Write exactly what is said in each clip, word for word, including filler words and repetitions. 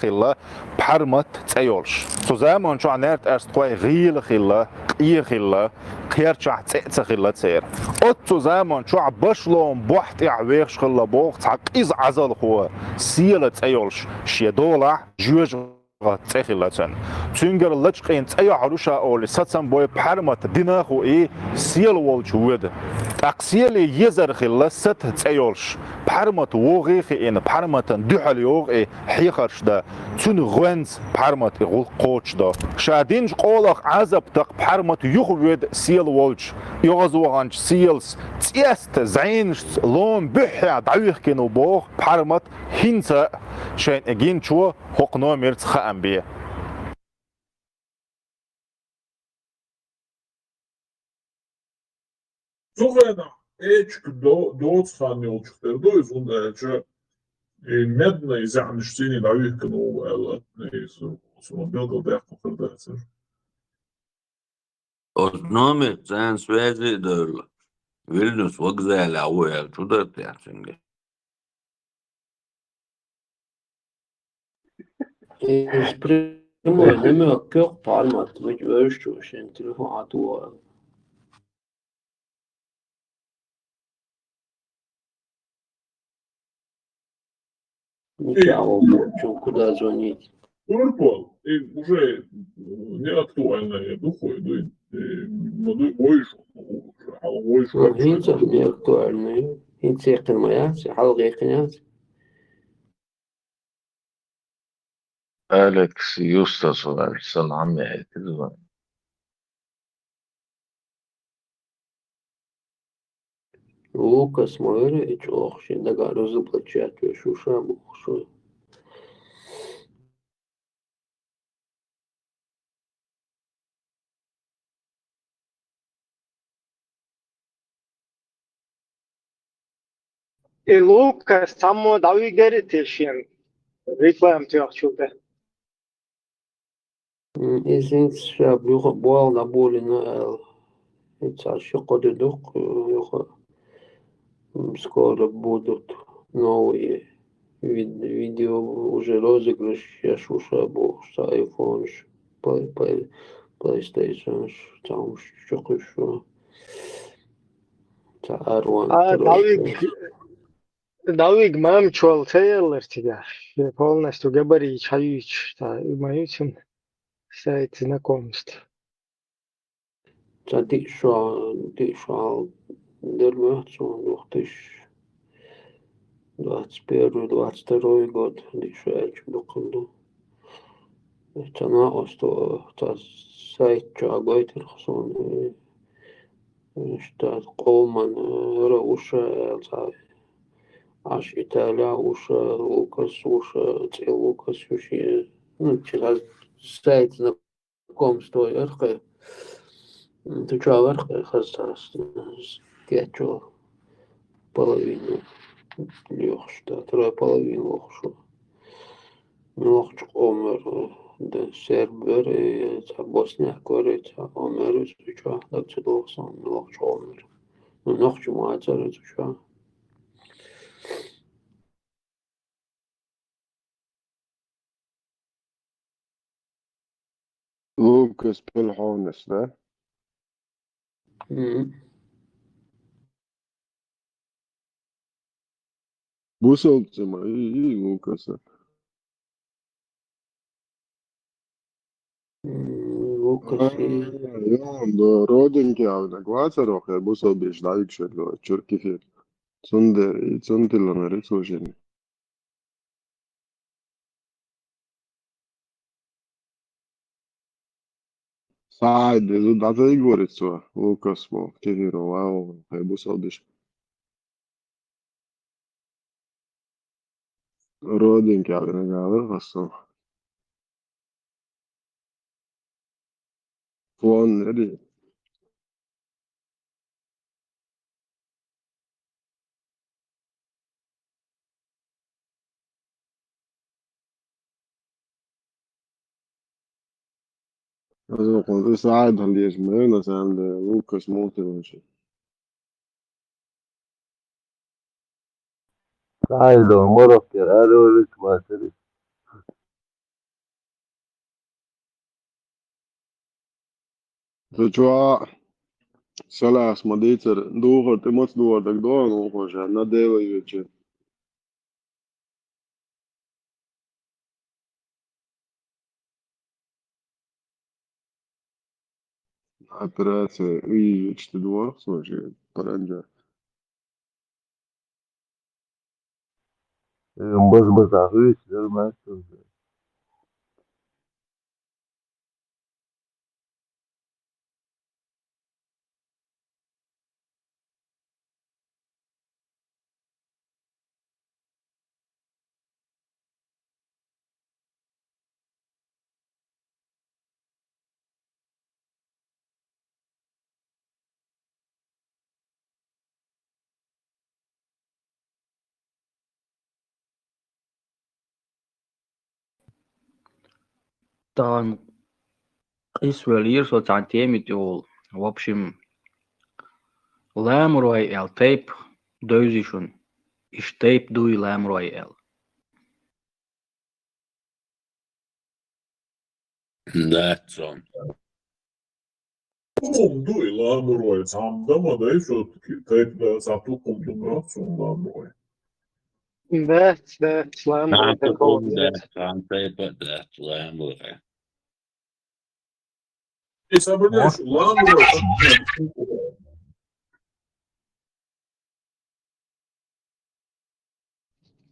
хилла, Пхьармат цӀе йолуш. Цу заман чохь наьртӀаьрстхойн гӀийла хилла, къе хилла, кхерчахь цӀе а ца хилла церан. Оццу заман чохь башлон бохь тӀехь вехаш хилла боху цхьа къиза Ӏазалхо, Села цӀе йолуш, шен долахь жоьжахатин цӀе хилла цуьнан. Цуьнгара лачкъийна цӀе йохьур ю ша олий сацам бой Пхьармат дина а хуий, Села волчу воьду. ТӀаккха Селе езар хилла Сата цӀе йолуш, Пхьармат вогӀий а хиъна, Пхьарматан дуьхьал йогӀу и хьехарш дан, цуьнан гӀоьнца Пхьармат и гӀуллакх кхочушдо. Ша динчу къолах Ӏазап такха Пхьармат юха воьду Села волчу, оьгӀазваханчу Селас цӀеста зӀенашца лома буьххьехь дӀавихкина ву боху Пхьармат хӀинца а, шайна и гиначо хӀокху номерца хаам бе. Цу хенахь эчиг до-, доцу хан йолчух тера ду иза, хӀунда аьлча и меднай зӀенаш цӀийне дӀавихкина ву аьлла, иза суна билгалдаьккхина хир дацара. Оцу номерца царна связи а дойрла, Вильнюс вокзалехь ву аьлла чу дара техьа цуьнга. Иза прямой намёк йоккху Пхьармат, мича вевзаш ву шен телефон Ӏа тухур. Мича ву, куда звонить? Турпал, и уже неактуальная, духой, ну, и, ну, ну, войшу, уже, а, войшу. Ну, вообще хӀинца а не актуальная. ХӀинца яьккхина ма яц, хьалха яьккхина яц. Алекс Юстас вара, сан Ӏамъяьйтира вайн. Лукас ма вара и чӀогӀа шен дагахь разоблачать веш ву ша бохуш вара. И Лукас цхьаммо дӀавигара те шен реклама тоьхначул тӀе? М, иза хӀинца ша юха болх дӀаболийна аьлла. ХӀинца ши-кхо де ду-кх юха. М, скоро будут новые вид-, видео, уже розыгрыш еш ву ша бохуш, цхьа айфонаш, плей-, плей-, плейстейшенаш, цхьа хӀумаш чукхуьйсуш ву. Цхьа R one А, Pro. ДӀавиг-, дӀавиг мамчол ца еллар цигахь, шен полностью габарит хьаюьйцуш, цхьа, и ма ю цуьнан сайт знакомств. Цхьа диъ шо, диъ шо хьалха дара моьтту суна, две тысячи двадцать первый, двадцать второй год, диъ шо аьлча дуккха ду. Цхьа накъосто цхьа сайт чохь гойтира суна, э, иштта къоман, э, хӀара ву ша аьлла цхьа, Ӏаш Италия ву ша, Лукас ву ша, цӀе Лукас ю шен, ну, цхьа сайт знакомство яра кхин. М, ду чохь вара кхин хаза цхьа, кечо половину лоьхуш, да, трое половину лоьхуш ву. Муьлхачу къомара, да, серб вара, э, цхьа босняк вара, цхьа омер ву цу чохь, даг ца догӀу суна, муьлхачу къомара. Ну, нохчо ма вацара цу чохь. Лукас Пелхьонас, да? Мгм. Бусалба цӀе ма йий, йий Лукаса. М, Лукас А, и йо, до родинки авнаг вацара хӀокху бусалбаша дӀавигча чуркихи. Цундела, и цунна тилла мара цо шен. Саид, иза дӀа ца йигора цо, Лукас боху, кефиро ван ву, хай бусалбиш. Родинки аьлла, нагахь вара хасса. Клон ери. Аза кхунца сагӀа даллеш ма ю, на самом деле, Лукас мултиланча. Саидо, мороккера, аьлла вара, ма тери. Ца чу а салаьс ма дийцар, духар, тӀе маца духар даг доагӀа, ну, хожа, на Дела вече. Операция и четыре двух случаев паранджа. Быз-быз ахы, сер мастер. Тахан къийсавелира со цхьан теме тӀехула. В общем, ламарой аьлла тайпа девзий шуна? Иштта тайпа дуй ламарой аьлла? Дац цун. Тукхум ду и ламарой, цхьа ма дай, всё-таки тайпа да, цхьа тукхум ду, ма цун ламарой. Дац, дац, ламарой. Цхьа такого тукхум дац, нет. Цхьа тайпа дац ламарой. И сабреш, ламарой.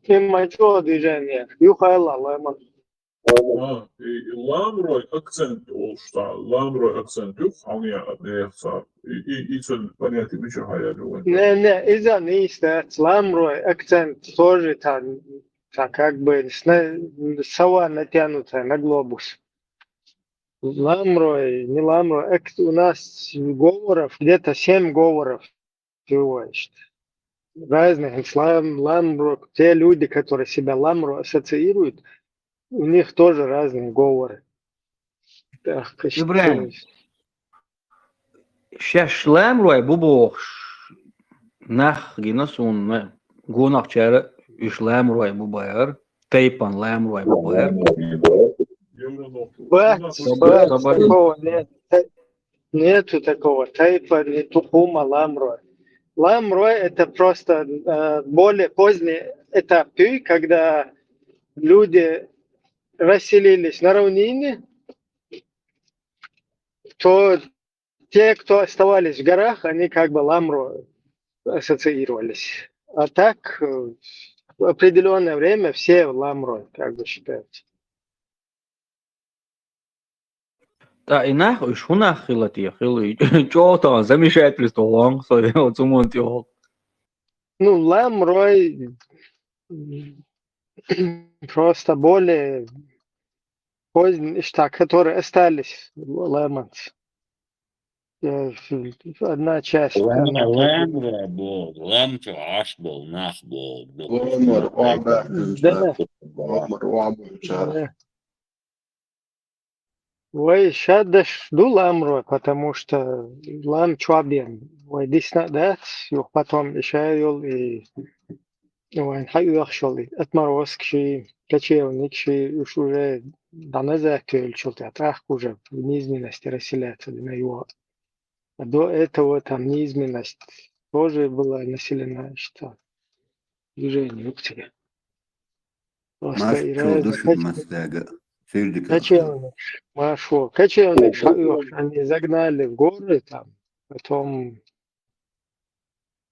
Им мачо движение. Юхайла лайман. А, и, и ламрой акцент олуш цхьа, ламрой акцент юх, хьалнеа нех цхьа. И, и, и цун понятие мича хьаяьлла вайн? Не, не, иза не иштта, ламрой акцент тоже там, там как бы сна-, сова натянутая на глобус. Ламрой, не ламрой, эк-, у нас говоров где-то семь говоров. Всего, значит, разных. Лам-, ламрок, те люди, которые себя ламро ассоциируют, у них тоже разные говоры. Так, ИбрахӀим, шаьш ламрой бу бохуш нах гина суна, гонахчара уьш ламрой бу бахар, тайпан ламрой бу бахар. Бац, бац, такого нет. Нету такого тайпа, нету хума ламрой. Ламрой — это просто, э, более поздний этап, и когда люди расселились на равнине, то те, кто оставались в горах, они как бы ламрой ассоциировались. А так, э, в определённое время все ламрой как бы считаются. ТӀаккха и нах, уьш хӀун нах хила те? Хила и чӀогӀа тахана замечательство лонг со оцу мун тӀехула. Ну, ламрой, м, просто более поздние, так, которые остались ламанцы. Э, одна часть, лам-, она как бы ламрой бу, лам чу Ӏаш болу нах бу. Ламар, да, ламар, да. Вай ша даш ду ламрой, потому что лам чу бен вай дисна а дац, юха потом и ша йолу, и вайн хьаоьхуш йолу и отморозкаш, и кочевникаш, и уьш уже дӀаназа тоьлучул тӀаьхьа тӀаккха уже в низменности расселяться дина йо. А до этого там низменность тоже была населена, что движение юкъе. Просто и разные кочевники, машо, кочевники, они загнали в горы там, потом,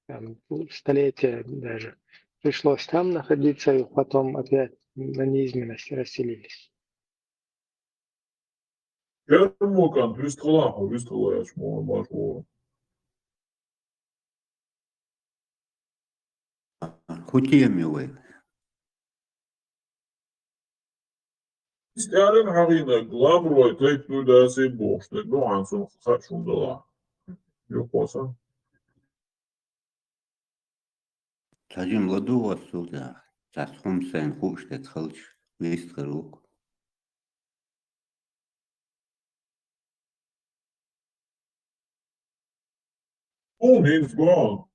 там, столетия даже пришлось там находиться, и потом опять на низменность расселились. Кермукан, вистхалахьа, вистхалаьчу мо мархо. ХӀун тема ю вай? Стиарин хьагӀийнарг ламрой тайп дуй даций бохуш, тайп ду хьан цунах хаа шун дала. Юхоса. Цхьа жима ладугӀу ас цул тӀаьхьа, цхьа хӀума сайна хууш дерг халча, вистхир ву-кх. Хьуна хӀинца гоьгӀан,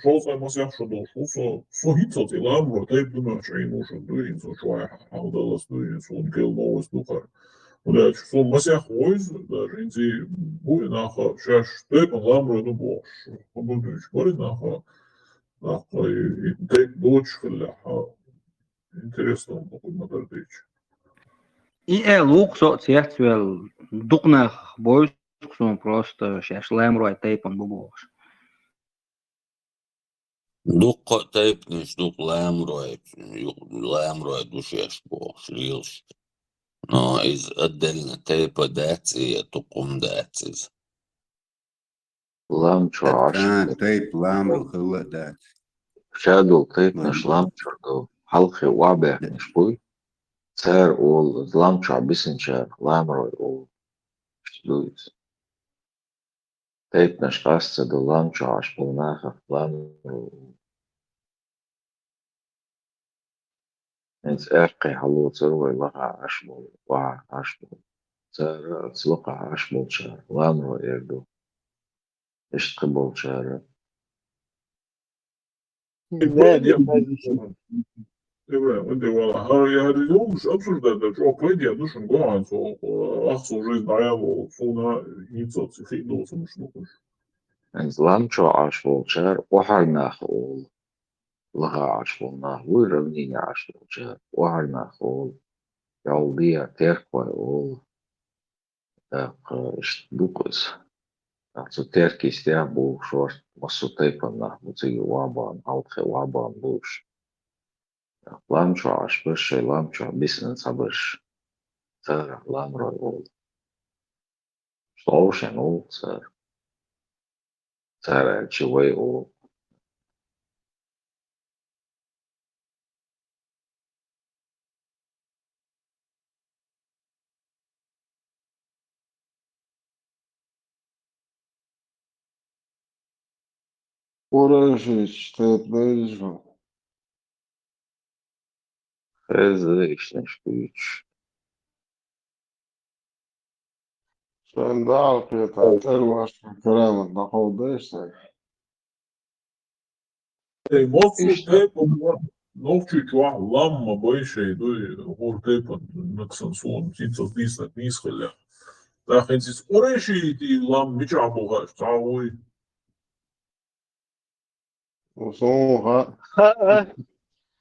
шовзткъе масех шо долуш ву со, со хӀинццалц и ламро тайп ду моьттуш Ӏийна ву шуна дуьйна, со чохь хьалдаллалц дуьйна, суна кхел новость ду хӀара. ХӀунда аьлча со масех войза, даже инзи буй наха, шаьш тайпан ламрой ду бохуш. Хабар дуьйцуш бари наха, наха и, и тайп доцуш хиллехьа, интересно, ма дар дийча. И э, лук со цецвел, дукнах бойс, суна просто шаьш ламрой тайпан бу бохуш. Дуккха а тайпанаш дукха ламрой, ю-, ламрой ду шаьш бохуш лелаш. Но иза отдельно тайпа дац, и тукхум дац иза. Лам чу Ат-, Ӏаш а, тайпа ламрой хилла а дац. Шадолу тайпанаш Ламрой. Лам чуьра ду, хьалхе охьабаьхкинаш буй. Цара олу, лам чохь бисинчара ламрой олу. Иштта ду иза. Тайпанаш къаста ца ду, лам чохь Ӏаш болу нахах ламрой олу. ХӀинца аьккхий хьалоцура вай лахахь Ӏаш болу, охьахь Ӏаш болу. Цара оцу лакхахь Ӏаш болчара ламрой эр ду. Иштта кхин болчара. Да, да, да, да. Ибрахим, ма де вала. ХӀара, я хӀара йолуш обсуждать дар чӀогӀа пайде ду шуна, гохьан со, ах, со жизнь дӀаял волу, суна хӀинца оцу хи доцурш ду уьш. ХӀинца лам чохь Ӏаш волчара охьар нах олу. Лахахь Ӏаш болу нах буй, равнине Ӏаш болчара охьар нах олу. Ялдия теркхой олу. ТӀаккха иштта ду-кх иза. ТӀаккха цу теркий стех бу шорта массо а тайпана нах бу, цига вабан, хьалхе вабан бу уьш. ТӀаккха лам чохь Ӏаш берш, шайн лам чохь бисина цхьаберш. Царах ламрой олу. Шовшен олу цара. Цара аьлча вай олу. Курайшийташ тайпа беза. Хеза иштанаш дуьйцуш. Шайн Дала кхетахь, тӀера ваша карамат дӀакховдайша сайга. Эй, массо а тайпана, нохчий чохь лам ма бай шайн дуй, хӀора тайпана, наксан суна, хӀинца дийцинарг нийса хиллехь. ТӀаккха хӀинца иза курайшийтийн лам мичахь бу хаьа, цхьа а вуй? Суна хаьа. Хаьа,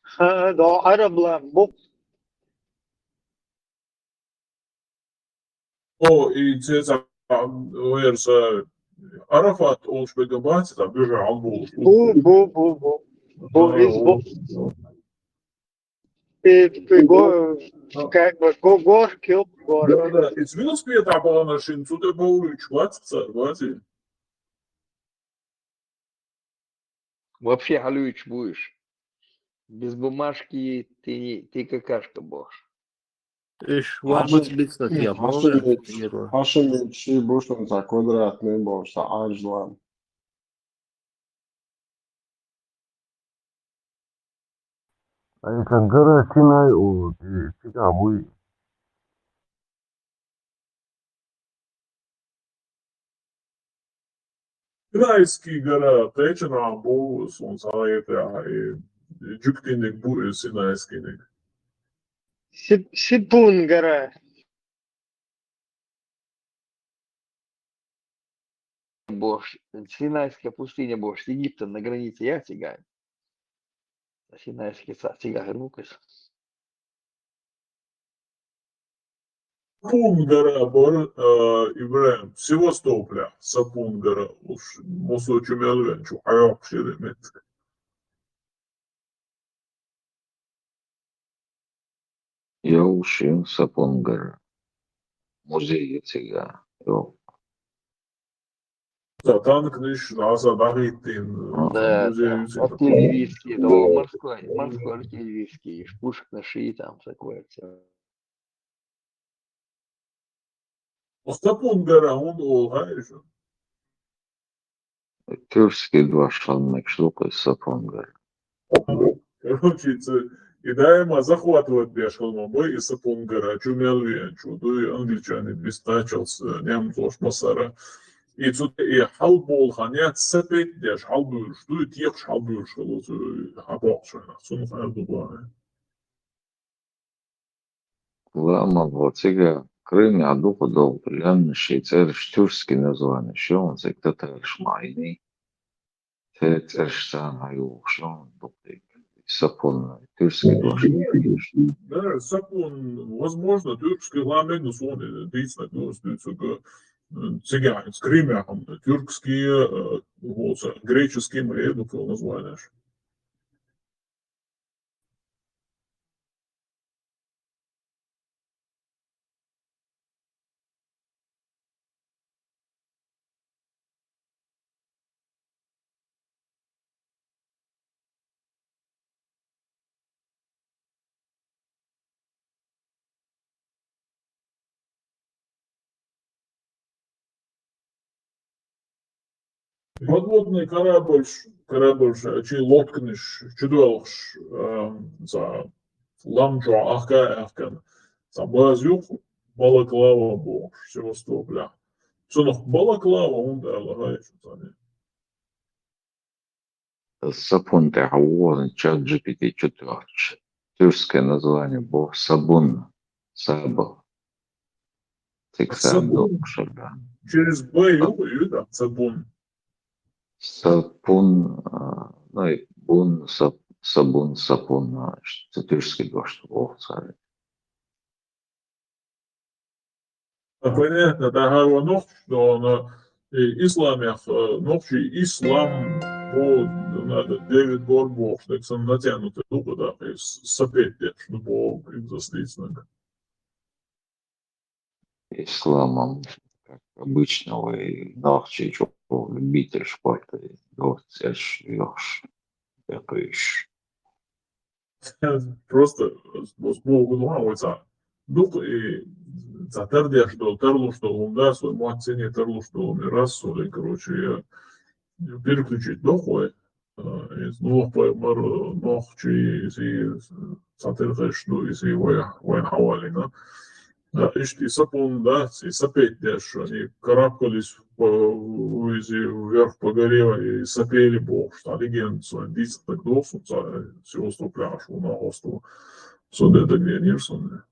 хаьа, догӀу Ӏараб лам бу. О, и цецахь вайра са Арафат олуш берг бац, цхьа буьжа хьал болуш. Бу, бу, бу, бу. Бу, иза бу. И, и го-, как бы, го-, горки, горки. Да, да, из велосипедах бахана шин, цу тӀе бовлуьйтуш бац цара, бац и? Вообще хьалуьйтуш бу уьш. Без бумажки ты не, ты какашка бохуш. Иш вахмац бицна те, хьашимичи, хьашимичи бу шуна цхьа квадратный болуш, цхьа Ӏаржлам. Ай, кангара Синай у, ти, цигахь буй. Синайский гора кхечанхьа бу, суна схьахетарехь, и Египтиниг бу и Синайскийниг. Сип-, Сипун гора. Бохуш, Синайская пустыня бохуш, с Египтом на границе яц цигахь? Синайский цхьа цигахь хир бу-кх иза. Сапун гора бара, а, Ибрахим, Севастополехь Сапун гора, уьш массо а чу мел веанчу хьайоккхуш яра и меттиг. Йовлуш ю Сапун гора. Музей ю цигахь. Йо. Цхьа танканаш, дӀаса дӀахӀиттийна, а, да, музей да, ю цигахь. Артиллерийский, да, морской, морской артиллерийский, пушек на шийтта там такое всё. Сапун гора хӀунда олу хаьий шуна? Тюркский дош хила мегаш ду-кх и Сапун гора. Короче, цу, и даима захватывать деш хила ма бу и Сапун гора, чу мел веанчу, дуй англичане бистачалц, э, немцош массара. И цу тӀе и хьалболу хан яц, сапетта деш хьалбуьйлуш, дуй текхаш хьалбуьйлуш хила цу хьабоккхучу хенахь. Цунах аьлла ду бахьа. Ламан ву цига Крымехь дукха долу лаьмнаш шайн цӀераш, тюркский название шайн, цига татараш ма Ӏийний. Те цӀераш царна хьайогӀуш йолу дукхий сапун, тюркский дош. Да, сапун, возможно, тюркский ла мегна суна дийцинарг ду, ас дуьйцург, э, цигахь, Крымехь, тюркский, э, вот, греческий ма эр ду названиеш. Подводный корабль, корабль чи лодканаш чудоьлхуш, эм, цхьа лам чохь ахка а аьхкина, цхьа база юкъа балаклава бохуш, Севастополехь. Цунах балаклава хӀунда аьлла, хьаьжча царна? Сапун тӀехь вон ChatGPT чу тоьхча, тюркское название боху сабун, саба. Цига саба долуш да. Через Б ю, ю, да, сабун. Сапун, а, ну и бун, сап-, сабун, сапун, а, ш-, ц-, тюркский дош боху цара. А, понятно, да, хьан ван нохчаш дона, и исламех, э, нохчий ислам, бо, надо, Дэвид Горбух, так сан натянутый дукха, да, и с-, сапетдеш, ну, бо, им заслицнаг. Исламом, как обычно, вай нохчий чӀогӀа любитель спорта, доццеш, йохуш, бекхуьйш. Просто, бо-, бо-, бо-, вай цхьа дукха и цхьа тардеш долу, тарлуш долу хӀума дац, вай мотт цӀене тарлуш долу, и раз, короче, я переключить доху вай. А, иза Нух-пайхамар, нохчий, иза цхьатерхаш ду, иза вай, вайн хьавалина. Да, иштта и сапун дац, и сапетдеш, они карабкались по, иза вверх по горе, и сапели бохуш, цхьа легенда сан дийцина дагадогӀу суна, цхьа Севастополехь шу нахосту. Со де дагадеанера суна.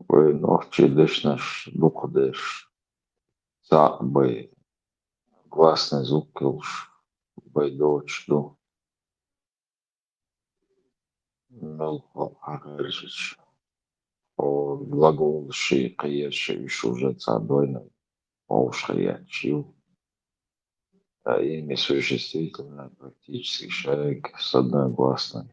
Вай нохчий дешнаш дукха деш, цхьаъ бай, гласный звук йолуш, бай доцуш ду. Мел хьо хьахаьржича, хьо глаголаш и кхиерш уьш уже цхьа дойна вовшах етташ ю. А имя существительное практически шайга с одной гласной.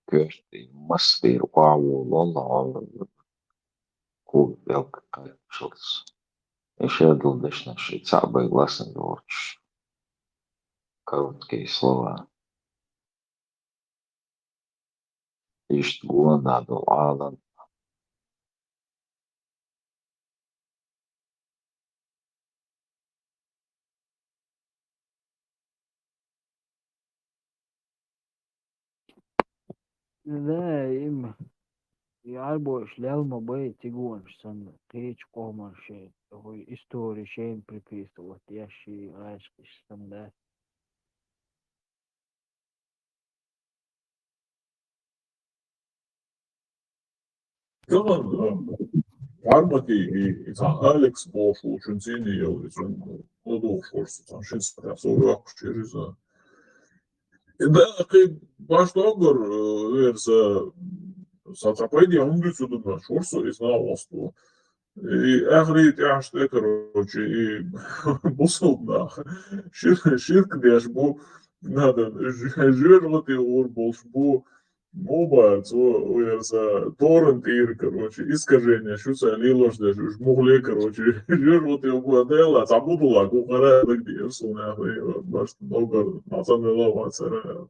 Коьртий массо а тӀера охьаволавелла хьо, кога белхаш кхаччалц. И шадолу дешнаш и цхьаъ бай гласный доцуш. Короткие слова. Иштта гонах долу Ӏалам. Да, им, и Ӏарбойш лел ма бай, цигонаш санна, кхечу къоман шайн, хӀуй истори шайна приписывать еш, ши гӀашкхиш санна, да. Тахана, а, Армати и, и цхьа Алекс бохуш волчун цӀийне йолу, и цунна ладугӀуш волуш цхьа шин сахьтехь со воккхуш чуьра иза. И да, кхин баш доггар, э, верса, са цхьа пайде хӀума дуьйцу ду, баш вур со иза нахвосту. И ахри тӀехь тӀе, короче, и бусалба нах шир-, ширк деш бу, надо, ж-, жоьжахати гӀур болуш бу, Мобарц, о, оьрса, торрент ира, короче, искажение, шу ца лилош деш, уж мухле, короче, жир вот его было дело, ца будула, ку хара, так дир, суна, баш, ногар, маца не лава, цара.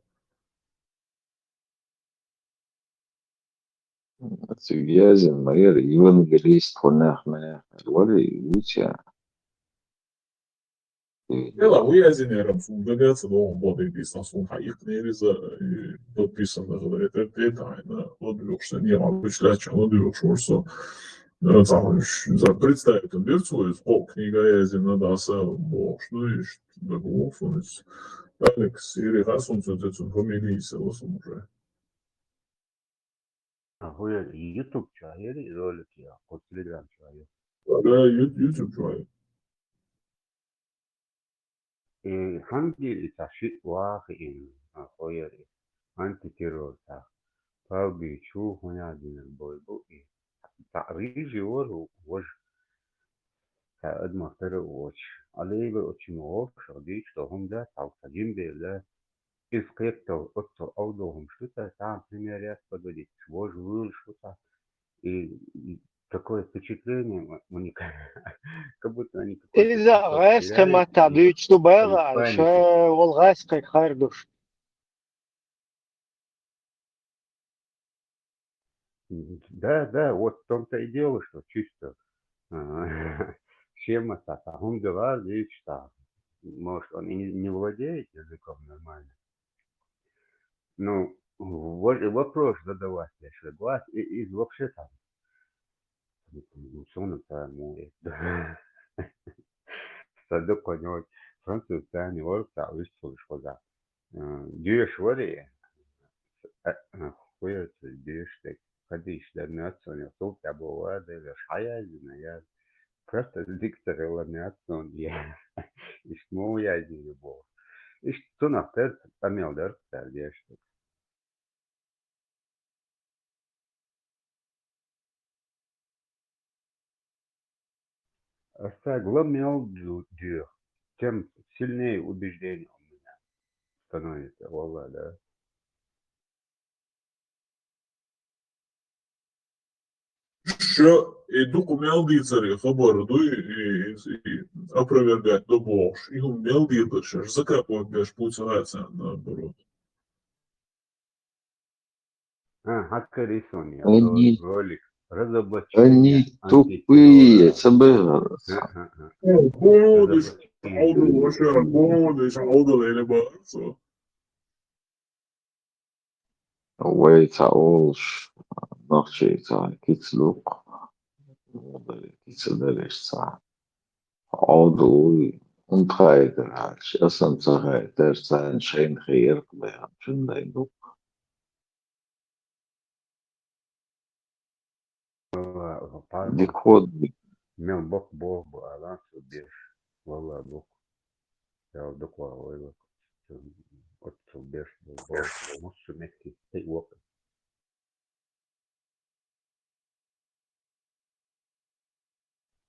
Цигязин, майор, евангелист, хунах, манах, вали, утя. Ела, уязвимый сун, гагаци догӀун бодибисан сун, хьа ихнериза, э, подписан да, это, это, айна, вот, лёгшся, не могу, шляча, вот, лёгш, ворсо. Э, там, ш-, за, представить, он берцу, из, о, книга язина, да, са, бо, что ишт, да, гуфунис. Алекс, или Хасун, цу, цу, цу, фамилии, са, вот, он уже. А хуя YouTube чугӀа ери ролик я, хӀу Telegram чугӀа ери? Да, Ю-, YouTube чугӀа ери. Э, хӀанги и ца ши вахи ин, а, хуя ери. Антитеррор ца. Павги чу хуя динер бой бу и. Ца рижи вор вож. Ца адмах тара вож. Алейба очень вож, а дич то хунда, ца ца джимбе, да. Из кхетал, оццо алдохум шуца, там пример яс подводить, вож выл шуца. И, и такое впечатление у, у них, как будто они какой-то Иза кусок гӀайсхъа теряют, матта и дуьйцу ду байгӀа, они в панике. Ша вол гӀайсхъа хайр душ. Да, да, вот в том-то и дело, что чисто, а, схема та, та, гьунда вар, видишь, та, может, он и не, не владеет языком нормально. Ну, вот и вопрос задавать, я что, глаз, и, и вообще там, ну, всё на самом деле. Садок конёк, француз, та, не вор, та, выступил, что да. Э, деш вари, э, э, хуя ца деш, так, кадиш да мяцо, не, сул та бова, да, да, шая, да, я. Просто диктор ла мяцо, я. И что я не любовь. И что на перц, амел дар, та деш, так. Аса гла мел ду-, дюр, тем сильнее убеждение у меня становится, валла, да. Ша, э, дукха мел дийцаре хабар дуй, э, э, опровергать до бохуш. И хӀума мел дийцар шаьш, закапывать беш пуца гӀайца, наоборот. А, хӀаккха рисунок, Они, ролик, разоблачение они тупые, антитеррора. Ца бегӀар. А, а, а. Э, гониш, Разоблачение. Алда, ваша, гониш, Алда, лейле бацо. Вай ца олуш, нохчий ца кицлукъ, кица дареш ца. Ӏовдалуй, унтхайгара хьалча, аса ца хайтар, царна шайна хиярх баьхна чун дай дукха. Ва, ва, пардон. Дика хӀода. Мел боккха боху бу ала, цу беш. Валла боккха. Ял дукха вала вайла. Оццул беш бу, бу, бу, муссу мекки, тей вокъа.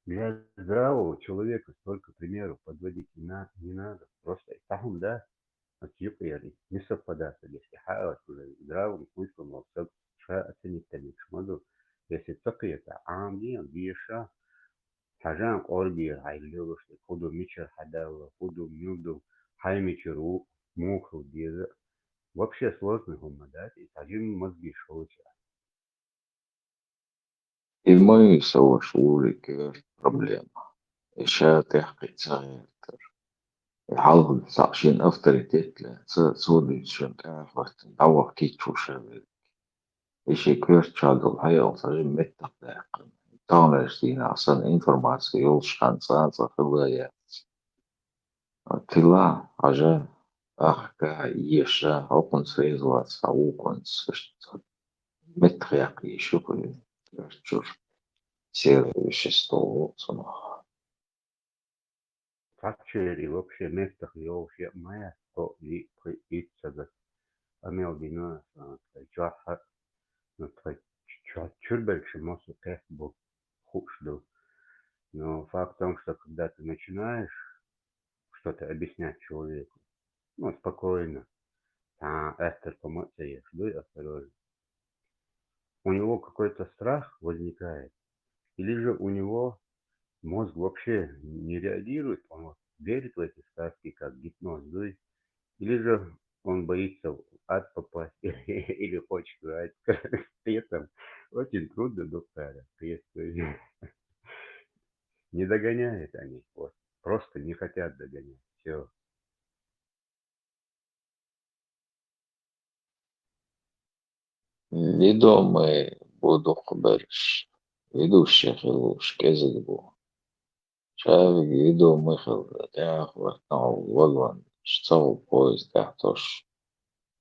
Для здравого человека столько примеров подводить не на-, не надо. Просто и тахум, да, от юкъери не совпадаться. Если хаа уже здравым смыслом волчок, ша оценить там ма ду. Если ца кхета, Ӏамадийна деша, хьажан къоргера хьайн лелош дерг, хӀу ду мичара хьадаьлла, хӀу ду, мила ду, хьайн мичара ву, муха ву деза. Вообще сложный хӀума дац, и цхьа жимма мозги шовча. И ма ю со ваша вури кхерта проблема. И ша тӀехкхийтта ца гӀертар. И хьалха цхьаъ шен авторитет лаьцна, цо дуьйцу шен тӀехьа хӀоьттина, дӀаваха кийча ву ша верг. И шен коьртачохь долу хьекъал цхьа жимма меттах даьккхина. Таханлерчу дийнахь санна информаци йолуш хан цкъа а цкъа хилла яц. Тила, хьажа, ахка, еша, хӀокхунца реза вац, хьан вукхунца, иштта меттах яккха йиш ю кхуьнан, коьртачуьра. Серое вещество цунах. Цхьаьччуьра и вообще меттах йолуш яа ма яц, кхоъ, диъ, пхиъ, итт сагат. Амел дина, а, тхайн чохь а, ну, тхайн чо-, чуьрбелча массо кхетта бу, хууш ду. Но факт в том, что когда ты начинаешь что-то объяснять человеку, ну, спокойно, цхьа а аьттар кхо ма а ца еш, дуй, осторожно. у него какой-то страх возникает, или же у него мозг вообще не реагирует, он вот верит в эти сказки, как гипноз, то есть, или же он боится в ад попасть, или хочет в рай. При этом очень трудно, доктора, то есть, не догоняют они, вот, просто не хотят догонять, все. Ведомый бу дукха берш. Ведущий хилуш кӀезига бу. Чавиг ведомый хилла, тӀехватна вагон, ца гӀо поезд тӀехтош.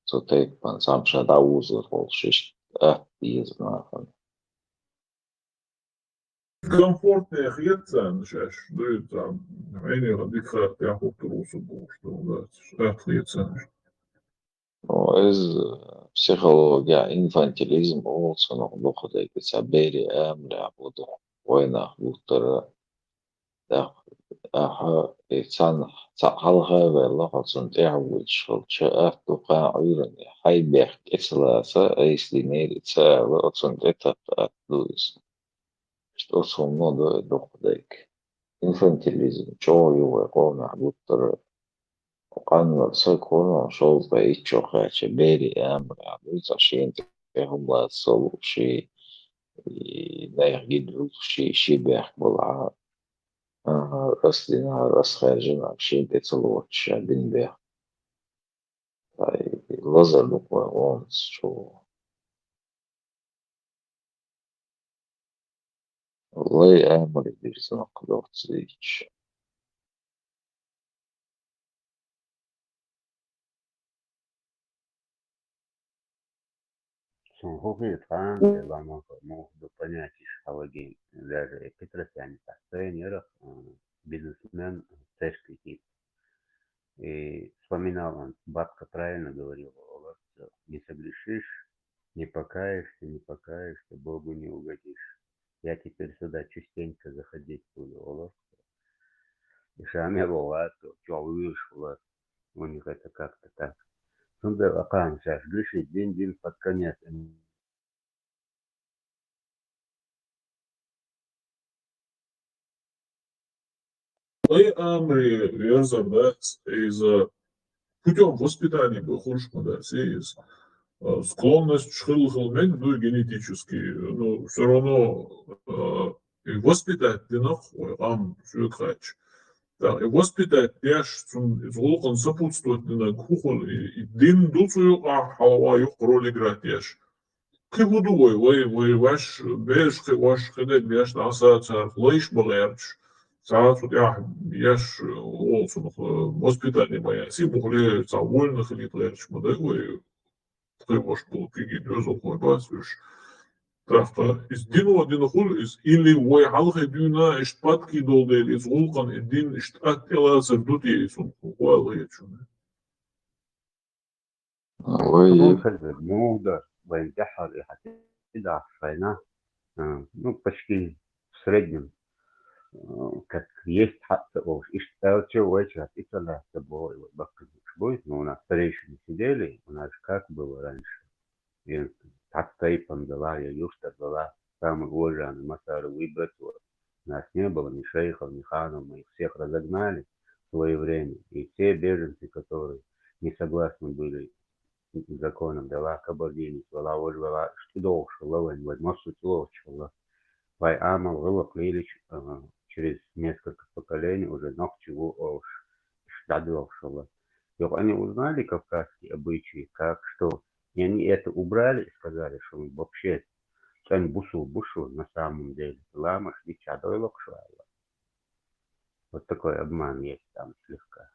Цу тайпан цхьамша дӀаузар волуш иштта атта деза нахана. Комфортнее хета царна шаьш, дуй царна, хьенехан дика хатта тӀехуттур ву со бохуш, дан дац, атта хета царна. Ну, иза психология, инфантилизм олу цунах дукха дайта, ца берийн амалехь бу дукха вайнах гуттара. ТӀаккха ахьа и цхьанна цхьаъ хьалха а велла, хьо цунна тӀаьхьа вуьйцуш хилча, атта ду кхана Ӏуьйранна, хьайн бехк тӀе ца лаца, айса динера и ца ала, оцунна тӀе татта атта ду иза. Иштта оцу хӀумано ду и дукха дайка. Инфантилизм чӀогӀа ю вай къомехь гуттара. Къанвар саг хуьлу, шовзткъе итт чохь кхаьчча, берийн амалехь ду, цхьа шена тӀе хӀума лаца ца лууш, и, и найх гина хуьлуш, ши, ши бехк балахь, а, ас дина, ас хаьржина, шена тӀе ца лоцуш, ша дина бехк. Ай, лазар ду-кх вай гӀонца чӀогӀа. Лай амале дирзина-кх доцца дийцча. Цунна хӀун хета хаам, церан ламаха муха ду понятийш хьалагийна, даже и Петросян цхьа сайна яра, а, бизнесмен, церкви типа. И вспоминал он, бабка правильно говорила, олар цо: «Не согрешишь, не покаешься, не покаешься, Богу не угодишь. Я теперь сюда частенько заходить буду», олар цо. И ша мел вац, чӀогӀа вуьйш хилар. У них это как-то так. Цундела кхана шаьш грешить дина-дина под конец. Лай амале верзар дац, иза путём воспитания бен хуьлуш ма дац иза. А, склонность хилла хила мега дуй генетически, ну, всё равно, а, и воспитать дина-кх вай къам, соьга хаьттича. ТӀаккха и воспитать деш, цунна иза гӀуллакхана сопутствовать динарг хӀун хуьлу, и, и дин ду цу юкъахь, хьалха юкъа роль играть еш. Кхин хӀун ду вай, вай, вай ваьш, бераш кхин ош, кхидерг деш, дӀаса царах лайш бан гӀерташ, цхьа а цу тӀехь еш, оцунах, э, воспитание ма яц, и мухле цхьа вольна хилийта гӀерташ ма дай вай, тхайн ваша болу кегий доьзалхой бац уьш. ТӀаккха иза дино дина хуьлу иза, или вай хьалхе дуьйна иштта подкидывал дела, иза гӀуллакхана и дин иштта атта тӀелацар ду те иза, хӀун хета шуна? Вай Цу хезар муха дара, вайн тӀаьххьара и хьан тӀедахьа шайна, а, ну, почти в среднем, а, как есть хьаъ ца олуш, иштта аьлча, вайчара и ца лаьцна боху, и вай баккхийчу буй, ну, у нас старейшины сидели, у нас же как было раньше, и цхьацца тайпана дала, я юртара дала, самый уважаемый масара выбрать, вот. У нас не было ни шейхов, ни ханов, мы их всех разогнали в своё время. И все беженцы, которые не согласны были с законом, дала кабардинец, вала вож, вала, что долгаш вала вайн, вайн массу долгаш вала. Вай амал гӀулакх лелич, а, через несколько поколений уже нохчи ву олуш, что долгаш вала. И они узнали кавказские обычаи, как что, и они это убрали и сказали, что мы вообще цӀена бусул бу шу на самом деле, ламаш дича дӀойлакхаш ваьлла. Вот такой обман есть там слегка.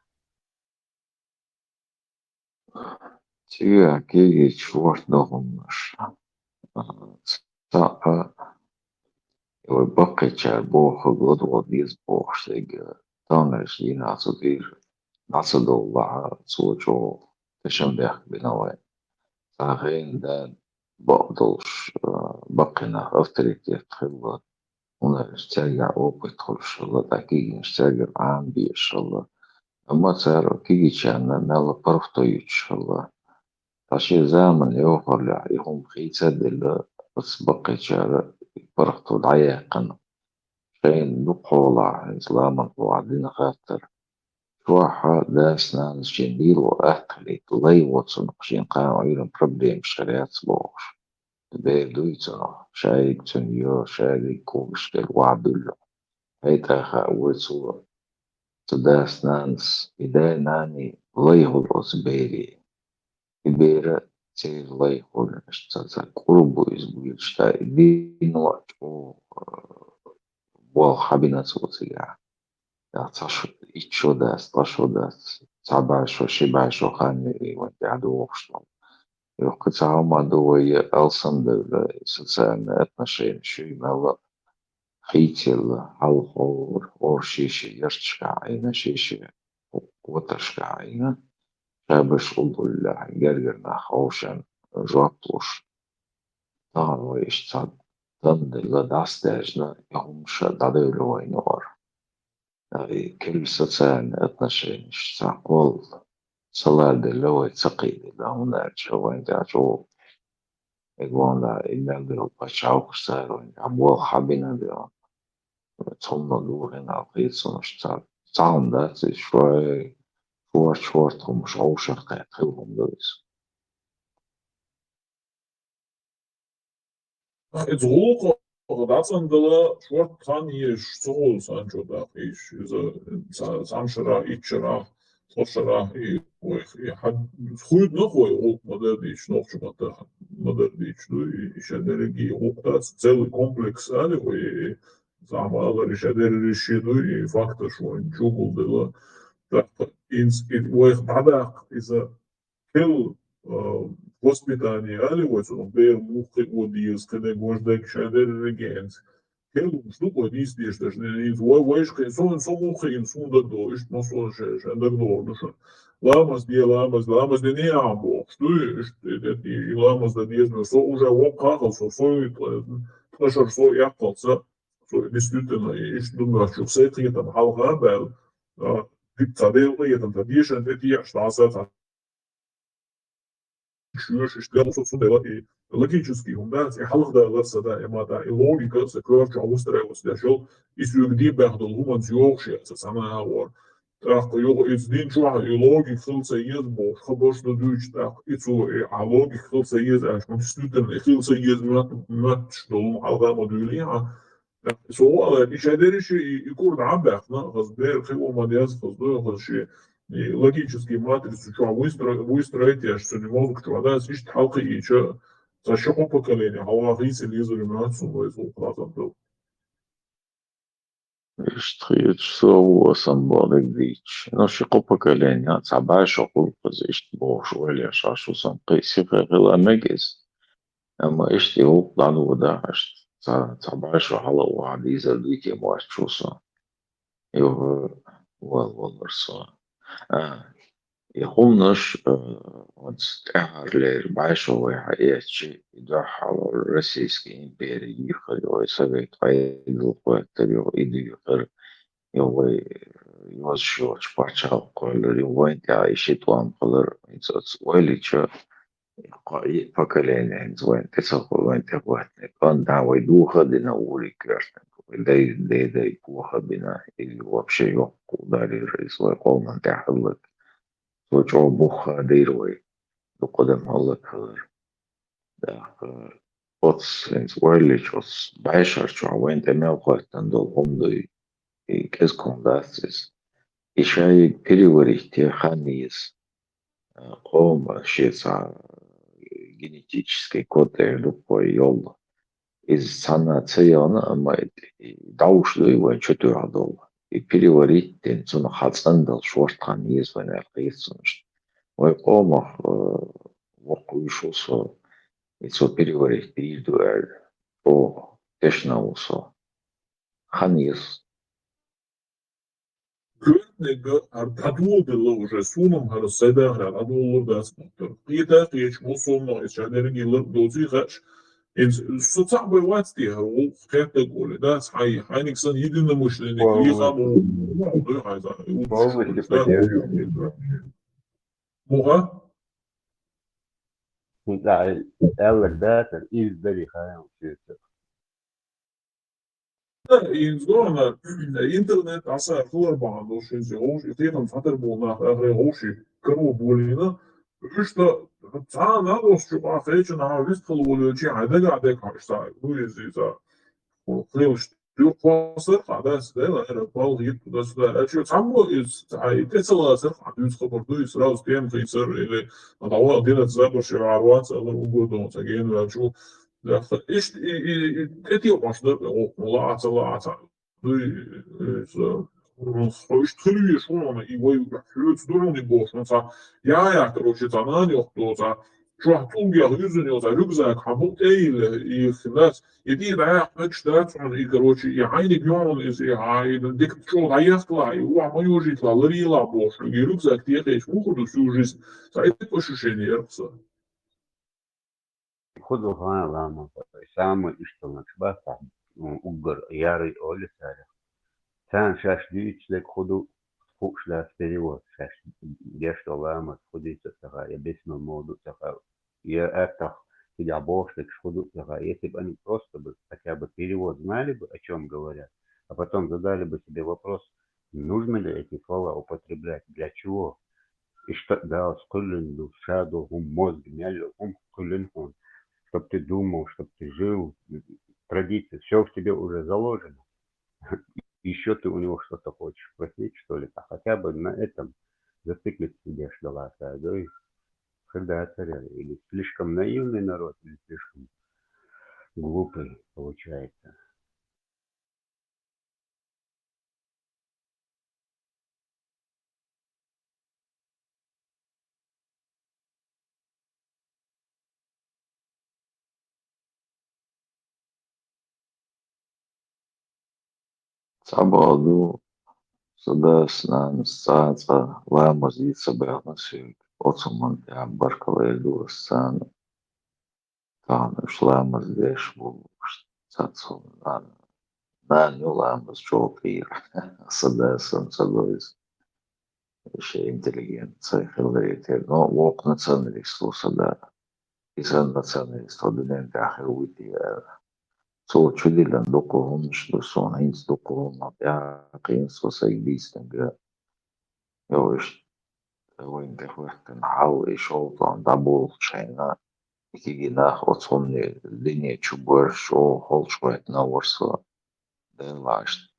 Цигахь кегийчу ворхӀ догӀмаш. Цхьаъ, вай баккхийчара бохург ладогӀа деза бохуш дерг, таханлерчу дийнахь цу тӀера дӀа ца довлахь, цо чӀогӀа тешнабехк бина вайн. Цхьа хенахь дана бакъ долуш, а, баккхий нах авторитет хилла, хӀунда аьлча цаьргахь опыт хуьлуш хилла, тӀаккха кегийнаш цаьргара Ӏамабезаш хилла. Амма цара кегийчарна мелла паргӀато юьтуш хилла. Ткъа шен заманан йохаллехь и хӀума хийца а делла, баккхийчара паргӀато дӀаяьккхина, шайна дукха хьолахь, хӀинца ламан хьолахь дина хаттар. Чохь дас-нанас шен лело атта хилийта, лай воцунах шен кхана Ӏуьйранна проблемаш хир яц бохуш. Бер дуй цунах, шайиг цуьнан йо, шайиг когаш хир вахьа дуьллу. Хьай тӀаьхьа вай цо, цу дас-нанас, и дай-наний лай хуьлу оцу бере. И бера церан лай хуьлу, иштта ца, ца кӀур бу иза буьйлуш, ша и дино а чӀогӀа, э, болх хьабина цо цигахь. Я цхьа шо, итт шо дац, ткъа шо дац, цхьа бӀе шо, ши бӀе шо хан ю и вайн тӀехь дохуш долу. Юха кхин цхьа хӀума ду вай, я алсамдевлла, социальные отношения шуьйра мелла а хийцаелла, хьалха хӀора, хӀора шен-шен ярташкахь Ӏийна, шен-шен гӀаташкахь Ӏийна, шабаш уллуллехь гергара нах хьошан жоп луш. Тахана вай иштта цхьа тан делла дӀасадаьржина, и хӀума ша дӀадевлла вайна вара. Ай, кхин социальные отношенеш цхьа кхолла салар делла вай ца кхийделла, хӀунда аьлча вайн тӀехь чӀогӀа, и гонда, и мел долу пачхьалкхаш цара вайн тӀехь болх хьабина делла. Цунна духина алхийцунаш цара. Цхьа хӀума дац иза, шой, шорта-шорта хӀумаш хьовшах кхетта хила хӀума ду иза. Иза гӀуллакх дӀацӀандала шорта хан езаш ца хуьлу сан чу даккха иза. Иза ца-, цхьана шарахь, итт шарахь, ткъа шарахь, и, вай, и хьан-, хуьйдинарг вай гӀуллакх ма-дарра дийцича, нохчийн маттахь ма-дарра дийцича ду, и, и шадерриге гӀуллакх дац, целый комплекс али вай, и, заманара и шадерриш ду, и факташ вайн чу гулделла. ТӀаккха инс-, и вайх дӀадаккха иза кхин, а, воспитание али вай цунах, бер муха кхио деза, кхин гождайг шадерригенца. Кхин лууш ду вай дийца дезаш дерш, не, не, вай, вайша кхин, со, со муха кхиъна, суна дагадогӀу, иштта массо а ша, ша дагадогӀур ду шуна. Ламаз де, ламаз, ламаз де, не а бохуш ду, иштта, и, и, и ламаз дан деза, со уже воккха хилла, со, со, ткъа шар со яккхалца, со, действительно, иштта ду моьтту, сайн кхетам хьалха а баьлла, а, дика цхьа Делан къинхетам, цхьа дешан тӀе техьаш, дӀаса цхьа шоьш иштта лело со, цундела и логически хӀума дац, и хьалхадалар сан даиман, и логика сан коьрта чохь выстраиваться деш йолу, и соьга дийна баьхна долу хӀуманца йогӀуш яц сан цхьана агӀор. ТӀаккха юха иза дин чохь и логика хила ца еза бохуш, хабарш дан дуьйцу тӀаккха, и цо, и, а, логика хила ца еза аьлча, хӀунда действительно и хила ца еза моьт-, моьттуш долу хӀума хьалха ма дуьйлий хьан. Со валар, и шадерриш и, и кура дӀа а баьхна, хаза бер кхин а ма деза, хаза ду, хаза шен, и логический матрицу чохь выстро-, выстроить еш, цуьнан мозг чохь дац, иштта хьалакхиийча, ца ши-кхо поколение хьалха хийцалла езар ю моьтту суна вай зулхазам ду. Иштта хеташ со ву асан бохург дийцча. Ну, ши-кхо поколение, цхьа бӀе шо хуьлу хаза иштта бохуш ойла еш, аш ву сан кхин сиха хила мега иза. Амма иштта и гӀуллакх дӀадода, иштта ца-, цхьа бӀе шо хьала а вахьа дийзар дуй те моьттуш ву со. Юха вал-, валар со. А, и хӀуманаш, а, оцу тӀаьхьарлера бӀе шо вай хьаэцчи, и дуьххьара Российский импери йихар, юха и Совет Ӏедал кхоьттар, юха и дуьйхар, юха вай йозуш йоцуш пачхьалкх кхоьллар, юха вайн тӀехь и ши тӀом хилар, хӀинца оцу ойла йича, кхо-, и поколение хӀинца вайн тӀе ца хо-, вайн тӀе хӀоьттинарг. КӀант дӀа вай духа а дина, вуьриг коьртаниг. Вай дай, дай, дай коха а бина, или вообще йоккха а далийра иза вай къоман тӀехь хилларг. Цо чӀогӀа бух хадийра вай. Дукха адам хӀаллакьхилар. ТӀаккха оцу хӀинца ойла йича, оцу бӀе шар чохь вайн тӀе мел хӀоьттина долу хӀума дуй, и кӀезиг хӀума дац иза. И шайга переварить ян хан еза. Э, къоман шен цхьа генетический код эр ду-кх вай йолу. Иза цхьанна ца яхна, амма и, и дӀовш дуй вайн чу тоьхна долу. И переварить дина, цунах хьацӀандала шорта хан еза вайн аьлла хета суна иштта. Вайн къомах, э, воккха вуьйш ву со, и цо переварить дийр ду аьлла, чӀогӀа тешна ву со. Хан еза. Коьртаниг хӀара дӀадоладелла уже, суна-м хӀара сайдахар дӀадолалур дац моттар. Кхета а кхеташ, массо а нах иза шадерриге лар доций хууш, иза со цхьаъ бен вац те хӀара гӀуллакх кхеттарг олий, дац хьайн, хьайниг санна единомышленник леха а ма ву, дуй хьайза, и ву. Полностью поддерживаю. Муха? ХӀинца аьлларг дацар, иза дарий хаам шуьца. Иза гуна интернет Ӏаса хилар бахьан долуш иза вовши, и кхетам цхьатар болу нах ахара вовши каро болийна. Уьш та цхьа а нагӀос чу къа кхечу наха вистхила волуьлчи хьайн дагахь дерг хьаьжча ду иза, иза. Хилаш юххосар хьан дац, дела, ара, пал хӀитта дац, да, а чу цхьаммо иза, цхьа и тӀе ца лацар, хьан дуьйцу хабар ду, и сразу тема хийцар, или дӀавала динат забар ши ваьр вац, алар угодон ца генваьлчу. Иштта и, и, и тӀетекъош дара, оха лаца, лаца. Дуй, э, со, хьо иштта хила везаш ву хьуна, и вай хьоьца ду хьуна и бохуш, хьуна цхьа яхь яккхар ву ши цхьа нана йохку цхьа, чохь цӀунгех юьззина йолу цхьа рюкзак хьан бу тӀе йилла, и хӀинца, и тӀе дӀаяккха мегаш дац хьуна, и, короче, и хьайниг ю хьуна иза, и хьан, и дика чӀогӀа дӀаехкала, и ву хьан ма йожийтала, ларийла бохуш, и рюкзак тӀе кхеча, муха ду цу жизнь, цхьа и тӀе пошушение яра-кх сан. Худо хьан ламаз, самый ишталнаш бац, м, уггар ярый олу царах. Царна шаьш дуьйцуш дерг хӀун ду, хууш дац перевод, шаьш деш долу ламаз хӀун дийца а ца хаьа, я бисмил муха ду а ца хаьа, я аттах цигахь бохуш дерг хӀун ду а ца хаьа. Если бы они просто бы хотя бы перевод знали бы, о чём говорят, а потом задали бы себе вопрос, нужно ли эти слова употреблять, для чего? Иштта Дала кхоьллина ду, ша ду хӀума, мозг мел йолу хӀума кхоьллина хьуна, чтоб ты думал, чтоб ты жил, традиция, всё в тебе уже заложено. Ещё ты у него что-то хочешь спросить, что ли? А хотя бы на этом зациклиться деш дала ца, да, и хир дацара, или слишком наивный народ, или слишком глупый получается. Цхьаболу ду, сан дас, нанас цкъа а цкъа ламаз дийца ца баьхна соьга, оцу хӀуманна тӀехь баркалла эр ду ас царна. Тахана уьш ламаз деш бу, уьш цхьацца хӀума нана, нана ю ламаз чӀогӀа кхийра. Сан дас санна ца го иза. Шен интеллигент ца хиларе терра, но воккха националист ву сан да. Иза националист ву дуьнен тӀехь хир вуй те аьлла. Цо чудиллина дуккха хӀуманаш ду суна, хӀинца дуккха хӀума тӀаьхьа кхийна со сайга дийцинарг. Йо, иштта вайна тӀехӀоьттина хьал, и шовзткъа дӀаболучу хенахь, и кегий нах оцу хӀумане дине чу барш чӀогӀа холчухӀоьттина вара со. Делахь иштта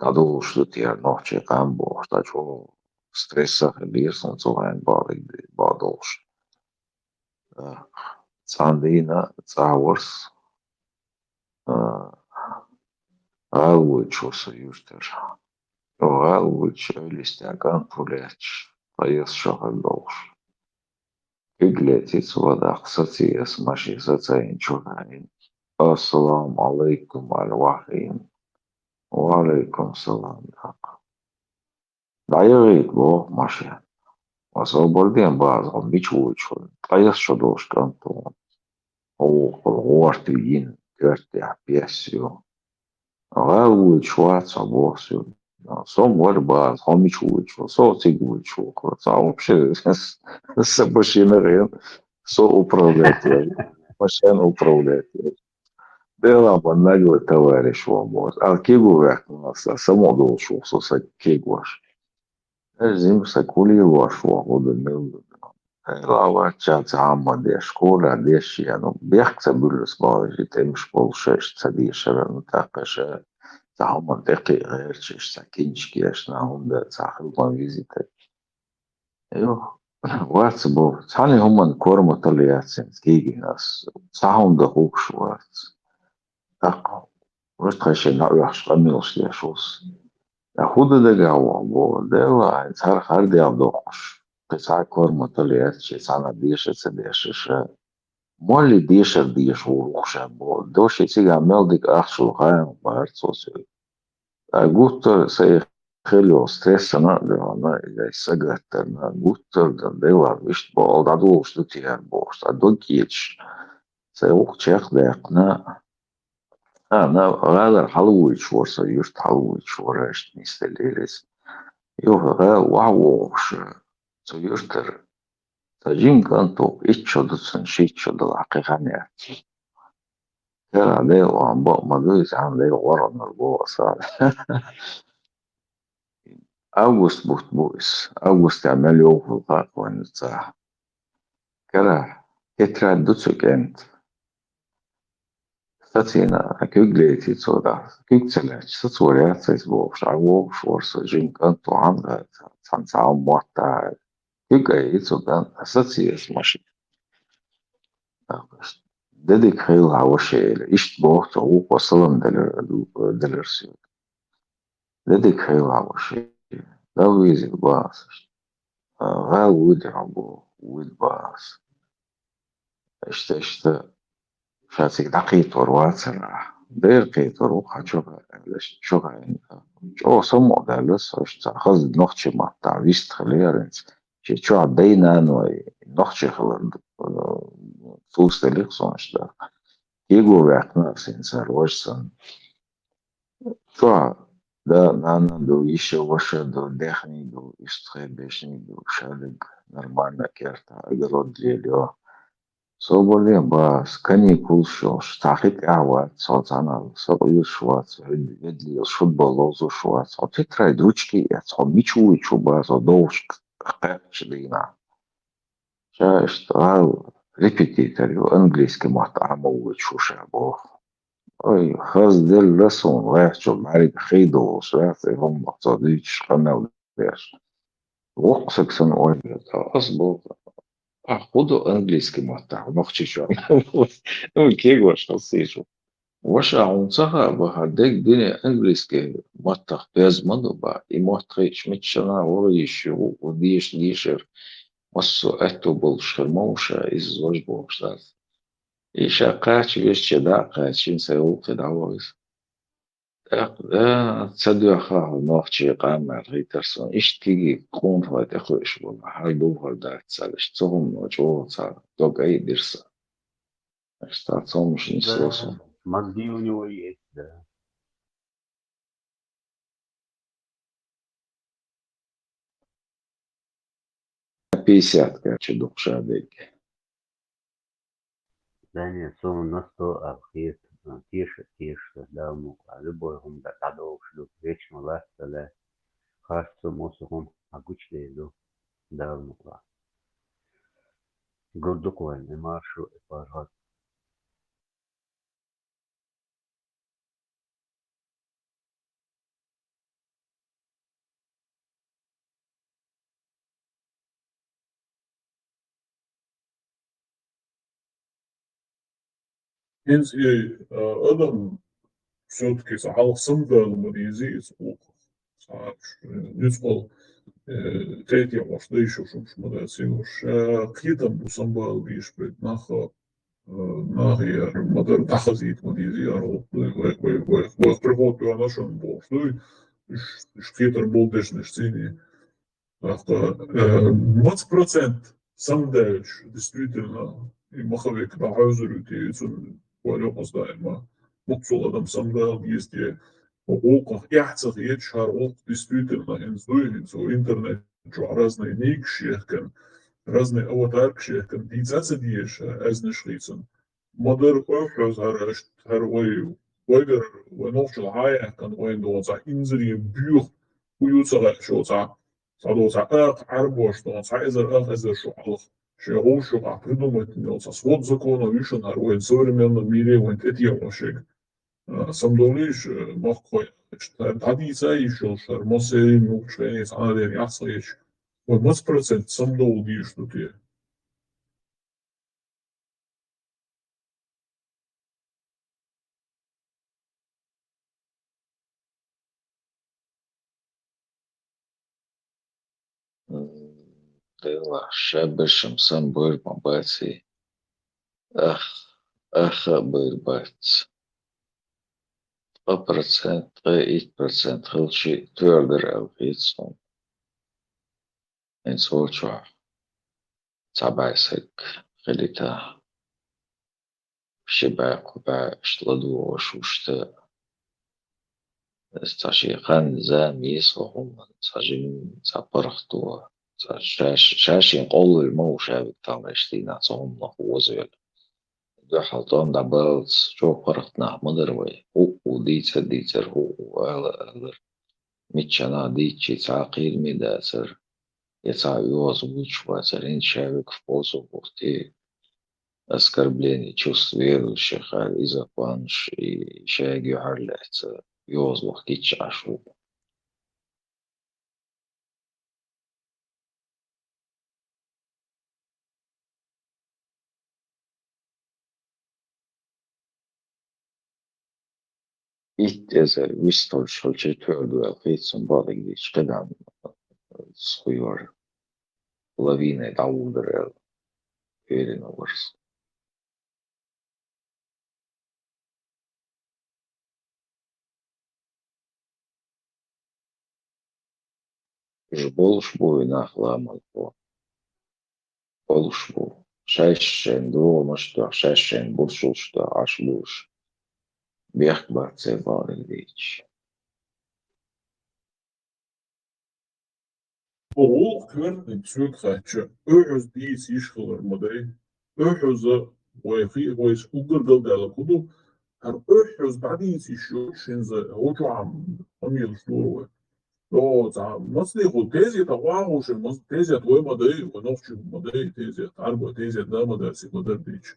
дӀадолуш ду те хӀара нохчийн къам бохуш, дӀа чӀогӀа стресса хилира суна цу хенахь бахариг бахадолуш. Цхьана дийнахь цӀахь вара со, а, гӀала воьдуш вара со юьртара. ГӀала воьдуш, эвла йистехь кӀант ву лаьтташ, ткъа ес шо хир долуш. Куьг летийца ван даккха сацийна ас машен, сацийна чу хаийна. «Ассаламу Ӏалайкум», аьлла, вахийна. «Ва Ӏалайкум салам», даккха. ДӀаяхийта боху машен. Аса хӀун бара ден база, хьо мича воьдуш ву? Ткъа ес шо долуш кӀант ву. Хьо вукхул гӀортий йина, коьртехь пес ю. ГӀала воьдуш вац хьо, боху соьга. Со-м вара база, хьо мича воьдуш ву? Со цига воьдуш ву. Ца вообще, сан машина хьена, со управлять ян. Машен управлять ян. Делахь ма наглый товарищ ван боху. Ала кегу ваьккхина аса, самукъа долуш ву со сан кегош. Э, жима сан кулий лош ван хӀу ду, мила ду. Делахь вац ша ца хьамма деш, школа деш, я, ну, бехк ца буьллу ас бахьа, и тӀемаш болуш, ша иштта ца дешара, ну, тӀаккха ша ца хьамма тӀекхиа гӀерташ, ша ца кинчик еш, на хӀунда ца хилма визитар. Юх, вац бо, цхьана хӀуманна корматал яц хӀинца кегийнас, цхьа хӀума дан хӀугуш вац. ТӀаккха вуьш тхан шен дӀаоьхуш къамелаш деш ву со. Ткъа хӀун дан дагахь ву бо, Дела, хӀинца хӀара, хӀара дегӀ доккхуш, кхин цхьа корматал яц, шен цхьанна деша ца дешаша. Молли дешар деша ву вукху ша бо, доши цигахь мел дика ахча ло хаам бахара цо соьга. Ткъа гуттар а сайн хила йолу стрессана а дуьхьал, иза сагаттарна, гуттар а дан, Дела, иштта боху, дӀадолуш ду те хӀара бохуш, цхьа дог кечаш, сайн вукху чекхдаьккхина. А, на, гӀалара хьалавуьйтуш вара со, юьрта хьалавуьйтуш вара, иштта нисделира иза. Юха гӀала охьавогӀуш, цу юьртара Цхьа жима кӀант ву, итт шо ду цун, шийтта шо ду, кхы хан яц. Кара Дела, ван бакъ ма дуй, цхьана Дела гӀоргӀанар бу аса. Август бутт бу иза. Августехь мел йовхал хакъ вайна ца. Кара, тетрадь ду цу кӀант. Сацийна, куьг лейтий цо дӀа. Куьг ца лаьтташ, сацор яц иза бохуш, Ӏа вогӀуш вара со, жима кӀант ву хьан, цхьана цхьа мотт а. Куьг айий цу кӀант, сацийна машин. Де дика хийла хьан, ваша, элира. Иштта боху цо, вукхо салам делира, делира соьга. Де дика хийла хьан, ваша. Далла везийла боху ас. ГӀала вуьйда хьо боху, вуьйда боху ас. Иштта, иштта, ша цига дӀакхетор вацара ахь. Дера кхетор ву хьан чохь аьлла, чохь аьлла. ЧӀогӀа самукъадаьлла со, иштта хаза нохчийн маттахь вистхилира хӀинца. Шен чохь дай-наной нохчий хилар, э, цуьнца делира суна иштта. Кего ваьккхина ас хӀинца, хӀара важа санна. Чохь да, нана ду, йиша, ваша ду, даьхни ду, уьстагӀий, бешни ду, шадерг нормально кертахь, огород лелайо. Собар ле, боху ас, каникулаш йолуш, цхьа хи тӀехь вац, хьо цхьана сакъоьзуш вац, ведда лелаш футбол ловзуш вац, хьо тетрадь, ручки эцна, хьо мича вуьйцуш ву, боху ас, хьо довлуш кхаьчча дийнахь. Ша иштта гӀала репетитор ю, английский мотт Ӏамо вуьйцуш ву ша боху. Ой, хаза делла суна, лаьттачул бӀаьрга хи долуш, лаьцна и хӀуманах цо дуьйцуш къамел деш. Воккха саг санна ойла ца, ас боху, ахь хӀун ду английский маттахь, нохчийчохь? Ну, кегош хаза шу. Ваша, хьуна ца хаьа, боху, хӀара дерриг дуьне английский маттах доьзна ма ду, боху, и мотт хиъча миччанхьа вала йиш ю, ву деша дешар, массо а аьтто болуш хир ма ву ша, иза важа бохуш дац. И ша кхача везча дӀа а кхача, шен сайн гӀуллакхе дӀавахара иза. ТӀаккха, да, ца доьххьа хьо нохчийн къам аьлла хийтар суна. Иштта кегий къонахой тӀекхуьуш болу, хӀара духар дац цара, иштта цу хӀумано чӀогӀа цара дог айдира сан. Иштта цомгуш нисло суна. Мозги у него есть, да. Пятьдесят короче, дукха ша дерг. Да не, суна на сто ала хета, а, теша, теша, Дала мукъ лахь, любой хӀума дӀа, дӀадовлуш ду, вечно лац ца лаьа. Харц ца массо а хӀума хьан гучудер ду, Дала мукъ лахь. Гур ду-кх вайна и маршо, и паргӀат. ХӀинца и, а, адам всё-таки цхьа хьалха самадала ма дезий иза гӀуллакх. Цхьа нуьцкъала, э, тӀетеӀош дай шу шуьш ма дац, ша кхетам бу самадала дезаш берг нах, э, нах яр ма-дарра дӀахазийта ма дезий, ара гӀуллакх дуй, вай, вай, вай, вай приход доьгӀна шуна бохуш дуй, уьш, уьш кхетар болу дешнаш цийний. ТӀаккха, э, маца процент самадаьллачу, действительно, и махавек дӀахьевзар ю те, и цунна валюкъас даима. Мукъсул адам самадала деза те, гӀуллакхах эхь ца хеташ, хӀара гӀуллакх действительно хӀинца дуй, хӀинца ву интернет чохь разные никаш яхкан, разные аватаркаш яхкан, дийца а ца дезаш, аьзнаш хийцан. Ма-дарра къоьхьуьз хӀара аша, хӀара вай, вайгара, вай нохчалла хьан яхкан, вайна догӀу цхьа инзаре боьха, хӀу ю ца хаьа шо цхьа, цхьа догӀу цхьа акха Ӏарбош догӀу, цхьа эзар, ах эзар шу хьалха. Шен гӀуллакхаш юкъахь придумать йина йолу цхьа свод законов ю шуна хӀара вайн современном мире вайн тӀетеӀошег. А, самадовлийша, а, махкахой, хӀара дӀадийца а йиш йолуш, хӀара массерийн муьлххачу хенахь цхьана дена яхь ца хеташ, вай маца процент самадовла дезаш ду те? М, делахь, ша бершам сан бер ма баций. Ах, аха а бер бац. Ткъа процент, ткъе итт процент хилчий, тоьар дара аьлла хета суна. ХӀинца волчохь цхьа бӀе саг хилийта, ши бӀе, кхо бӀе иштта ладугӀуш ву иштта. Иза цхьа шен хан, зама, йиса хӀума, цхьа жимма, цхьа паргӀато, Ша-, ша-, шаьшшен къовлавелла ма ву Шавик талхаш дийнахь цу хӀуманах озавелла. Дуьхьал тӀом дӀабаллалц, чӀогӀа паргӀат нах ма дара вай. ХӀуъу дийца а дийцар, хӀуъу ала а алар. Мичча нах дийцча, цхьа а кхераме дацар, я цхьа а оьгӀаз вуьйцуш вацар, хӀинца Шавиков бовзо бутти, оскорбление чувств верующих аьлла, иза кхонаш и шайга юьхьарлаьцна, оьгӀаз ваха гичча Ӏаш ву. Итт эзар вистхуьлуш хилча, тоьар ду аьлла хийца сона, бакъдерг дийцича, кхидӀа схуйора. Лавиной дӀавуллур аьлла, уверенно вара со. Уж болуш бу и нах ламазо. Болуш бу. Шаьшшен догӀанаш а тоьхна, шаьшшен бурсалш а тоьхна Ӏаш бу уж. Бехк бац церан, бакъдерг дийцича. Оха гӀуллакх коьртаниг соьга хаьттича, оьгӀаз дийца йиш хилар ма дай. ОьгӀаз вай хи-, вай уггар галдаьлларг хӀун ду, хӀара оьгӀаз дӀадийца йиш йолуш хӀинца гӀо чохь а къамелаш лора вай. О, цхьа, массанехула тезетахь вагӀуш, мас-, тезет вай ма дай, вай нохчий ма дай, тезет, Ӏарбой тезет да ма дац, ма дара дийцича.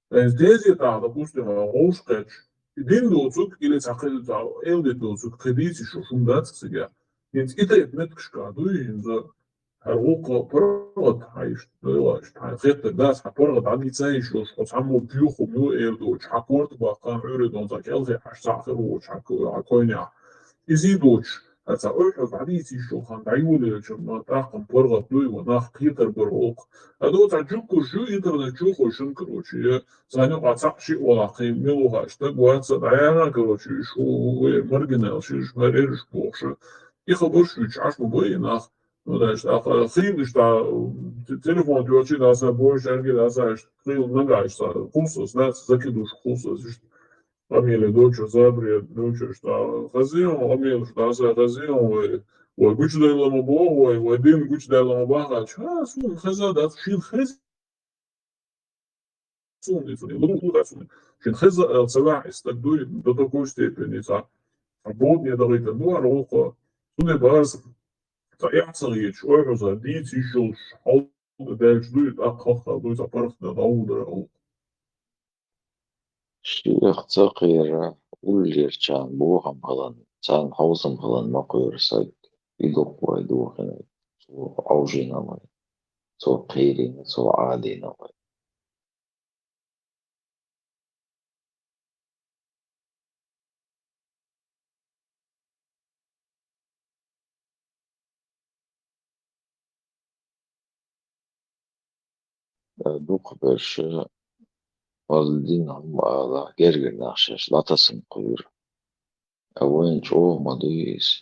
Ткъа иза тезетахь, допустим, гӀовш кхетча, и дин доцург или цхьа кхин цхьа эладита доцург кхин дийца йиш йолуш хӀума дац цигахь. ХӀинца и тайпа меттигашкахь дуй хӀинца, хӀара вукху паргӀат хьан иштта, хьан хеттарг дац, хьан паргӀат дӀадийца йиш йолуш, хьо цхьаммо боьха хӀума ю эр доцуш, хьан корта баккха, Ӏуьйре дон цхьа кӀелхе хьаьжча, цхьаъ хир воцуш, хьан ко-, хьан койнехь. Иза и доцуш, хьан цхьа оьгӀаз дӀадийца йиш йолу хан дӀайолаелча, ма тӀаккха паргӀат дуй, ва нах кхетар бара оха. Ткъа доцу цхьа жуьгташ ю интернет чу хой шуна, короче, я царна юкъахь цхьаъ-шиъ валахь, кхин мила ву хаьа, стаг вац а, дӀаяхьа, короче, уьш ву, ву, ву, маргинал шираш, марераш бохуш. И хабарш вуьйцуш Ӏаш ма бай и нах. Ну, значит, а, ха-, хийла иштта, те-, телефон тоьхчий даса, божа аьрги даса, иштта хийла нагахь иштта кхуссас, дац, закидуш кхуссас, иштта. Къамеле доцуш, забаре доцуш, иштта хазион, къамелаш даса хазион, вай, вай гучудаьлла ма боху, вай, вай дин гучудаьлла ма бахача. Ха, суна хеза дац, шин хеза. Суна, суна, лугу, лугу, суна. Шин хеза, э, ца ваьхьа и стаг дуй, до такой степени, цхьа, цхьа бодане дахийтар ду, хӀара вукхо. Цундела база, цхьа эхь ца хеташ, ойхьаза, дийца йиш йолуш, хьал даьлча дуй, тӀаккха хаххал дуй, цхьа паргӀатна дӀавуллур ву. Шех ца кхера, уллерчарна бохам хилан, царна хьовзам хилан ма кхоьру саг, и дукха вай дохина, цо Ӏовжина вай, цо кхерина, цо Ӏадина вай. Э, дукхахберш, хӀара дин хӀума ала, гергара нах шаьш дӀатасам кхоьру. А вайна чӀогӀа ма дуй иза.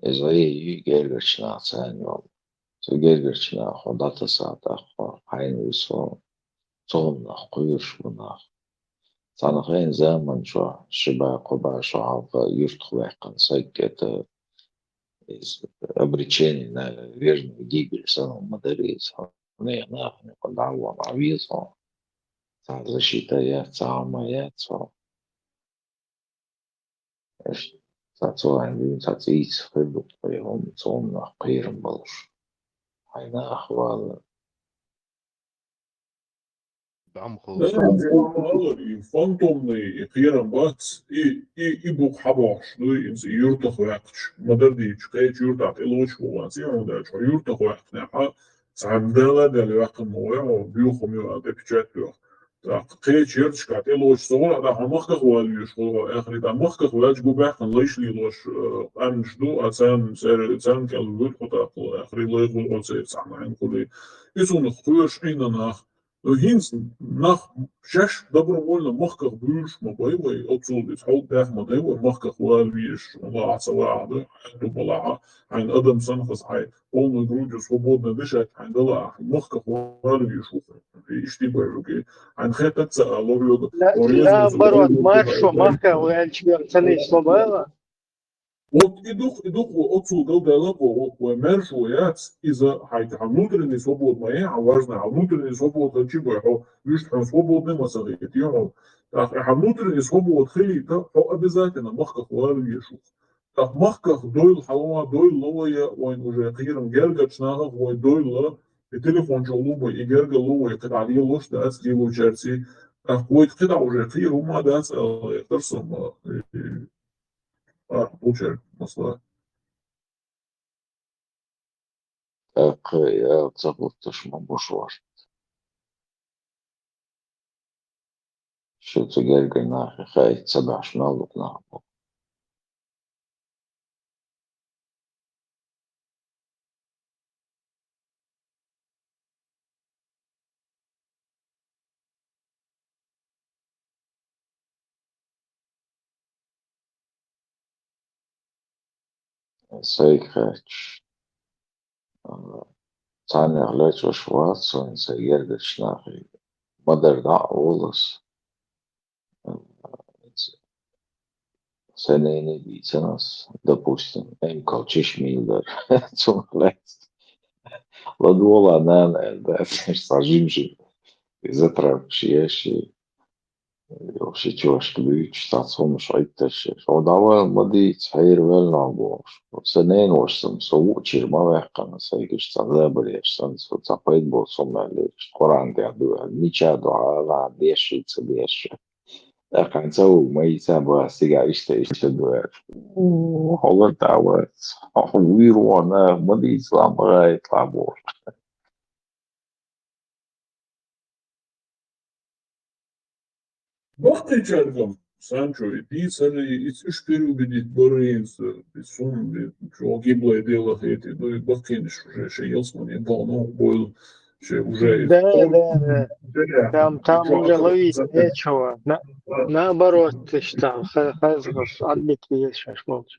Иза гӀайгӀа ю гергарчу наха царна йолу. Цу гергарчу наха хьо дӀатаса тӀаккха, хьайна вуьсу, цу хӀуманах кхоьруш бу нах. Цхьана хенан заман чохь ши бӀе, кхо бӀе шо хьалха юьртах ваьккхина саг, это, иза обречение на верную гибель санна ма дара иза. Хьо нехан нахана юкъа дӀа а вон, Ӏан веза хьо. Цхьа защита яц, цхьа хӀума яц хьо. Иштта, цхьа цо хьайна дуьйна, цхьа цӀийца хир ду тхо, хӀума, цунах кхерам болуш. Хьайна ахвала. ДӀа ма хала. Да, и фантомный, и кхерам бац, и, и, и букъ хьабохуш дуй, иза и юьртах ваьккхича. Ма-дарра дийцича, кхечу юьртахь тӀелоцуш бу ван цӀе хьуна даьлча, хьо юьртах ваьккхинехь, цхьа Дала даьлла ваьккхина ма вай хьо, боьха хӀума ю аьлла, тӀе печать доьху. ТӀаккха кхечу ярташкахь тӀелоцуш ца хуьлу, тӀаккха хьо махках вала везаш хуьлу хьо, эхарий, тӀаккха махках ваьлча гу баьхкина лайш лелош, э, къаьмнаш ду, а царна, церан, царна кӀел вуьлу хьо тӀаккха, эхарий, лай хуьлу хьо церан, цхьана хьайна хуьлий. И цунах кхоьруш Ӏийна нах. Ну, хӀинца нах шаьш добровольно махках буьйлуш ма бай вай, оццул иза хьал даьхна ма дай вай, махках вала везаш, ваха ца ваха, ду, хьайн ду балахьа, хьайн адам санна хаза хьайн, полной грудью свободно дышать хьайн дала ахь, махках вала везаш ву, иштта бай вуьгу. Хьайн хеттаца а лоръёда, Да, лоръёда, наоборот, лоръёда, маршо, хьайн махках ваьлча, ца нисло бала. Вот и дух, и дух, вот отсюда галдала, вот, вот, вот, мэр шо яц, из-за хай-, хьа внутренний свобода моя, а важно, а внутренний свобода чи бой, хо, вишт хьон свободный ма ца гайт, ё, хо. Так, а внутренний свобода хили, та, хо обязательно махках вар вешух. Так, махках дойл халва, дойл ловая, вайн уже кирам гергач нахах, вайн дойл ла, и телефон чё луба, и герга луба, и когда лош да, ас дило чарци. Так, вайн когда уже кирам ма да, ас, э, тарсом, э, А, получается, масла. Так, я ца хурташ ма буш варт. Шо ца герга нахи хай ца баш налук нахи. Сайхач. Цанех лечош вацун, са гергач нахи. Мадар да олас. Сенени бицанас, допустим, эм калчиш милдер. Цун лес. Ладвола нан, да, сажим жи. Затрапши, яши. Вообще чувашки бич, та цун шайташ. О, давай, мади, цхайр вел на бош. Сенен вош сам, со учир ма вехкана, са гиш ца забреш, сан со ца пайд бол сом на леш. Коран де ду, мича ду, ала, деши, ца деши. Акан ца у, ма ица ба, сига ишта, ишта дуэр. Холод давац. Вируана, мади ислам гайт лабор. Бахтый чаргам, Санчо, и ты цали, и уж переубедить барин, и сум, и чё, гиблое дело, эти, ну, и бахтыниш уже, ше елсман, и полно был, ше уже. Да, да, да. Там, там уже ловить нечего. На-, наоборот, ты что, ха-, ха-, адмики есть, шаш молча.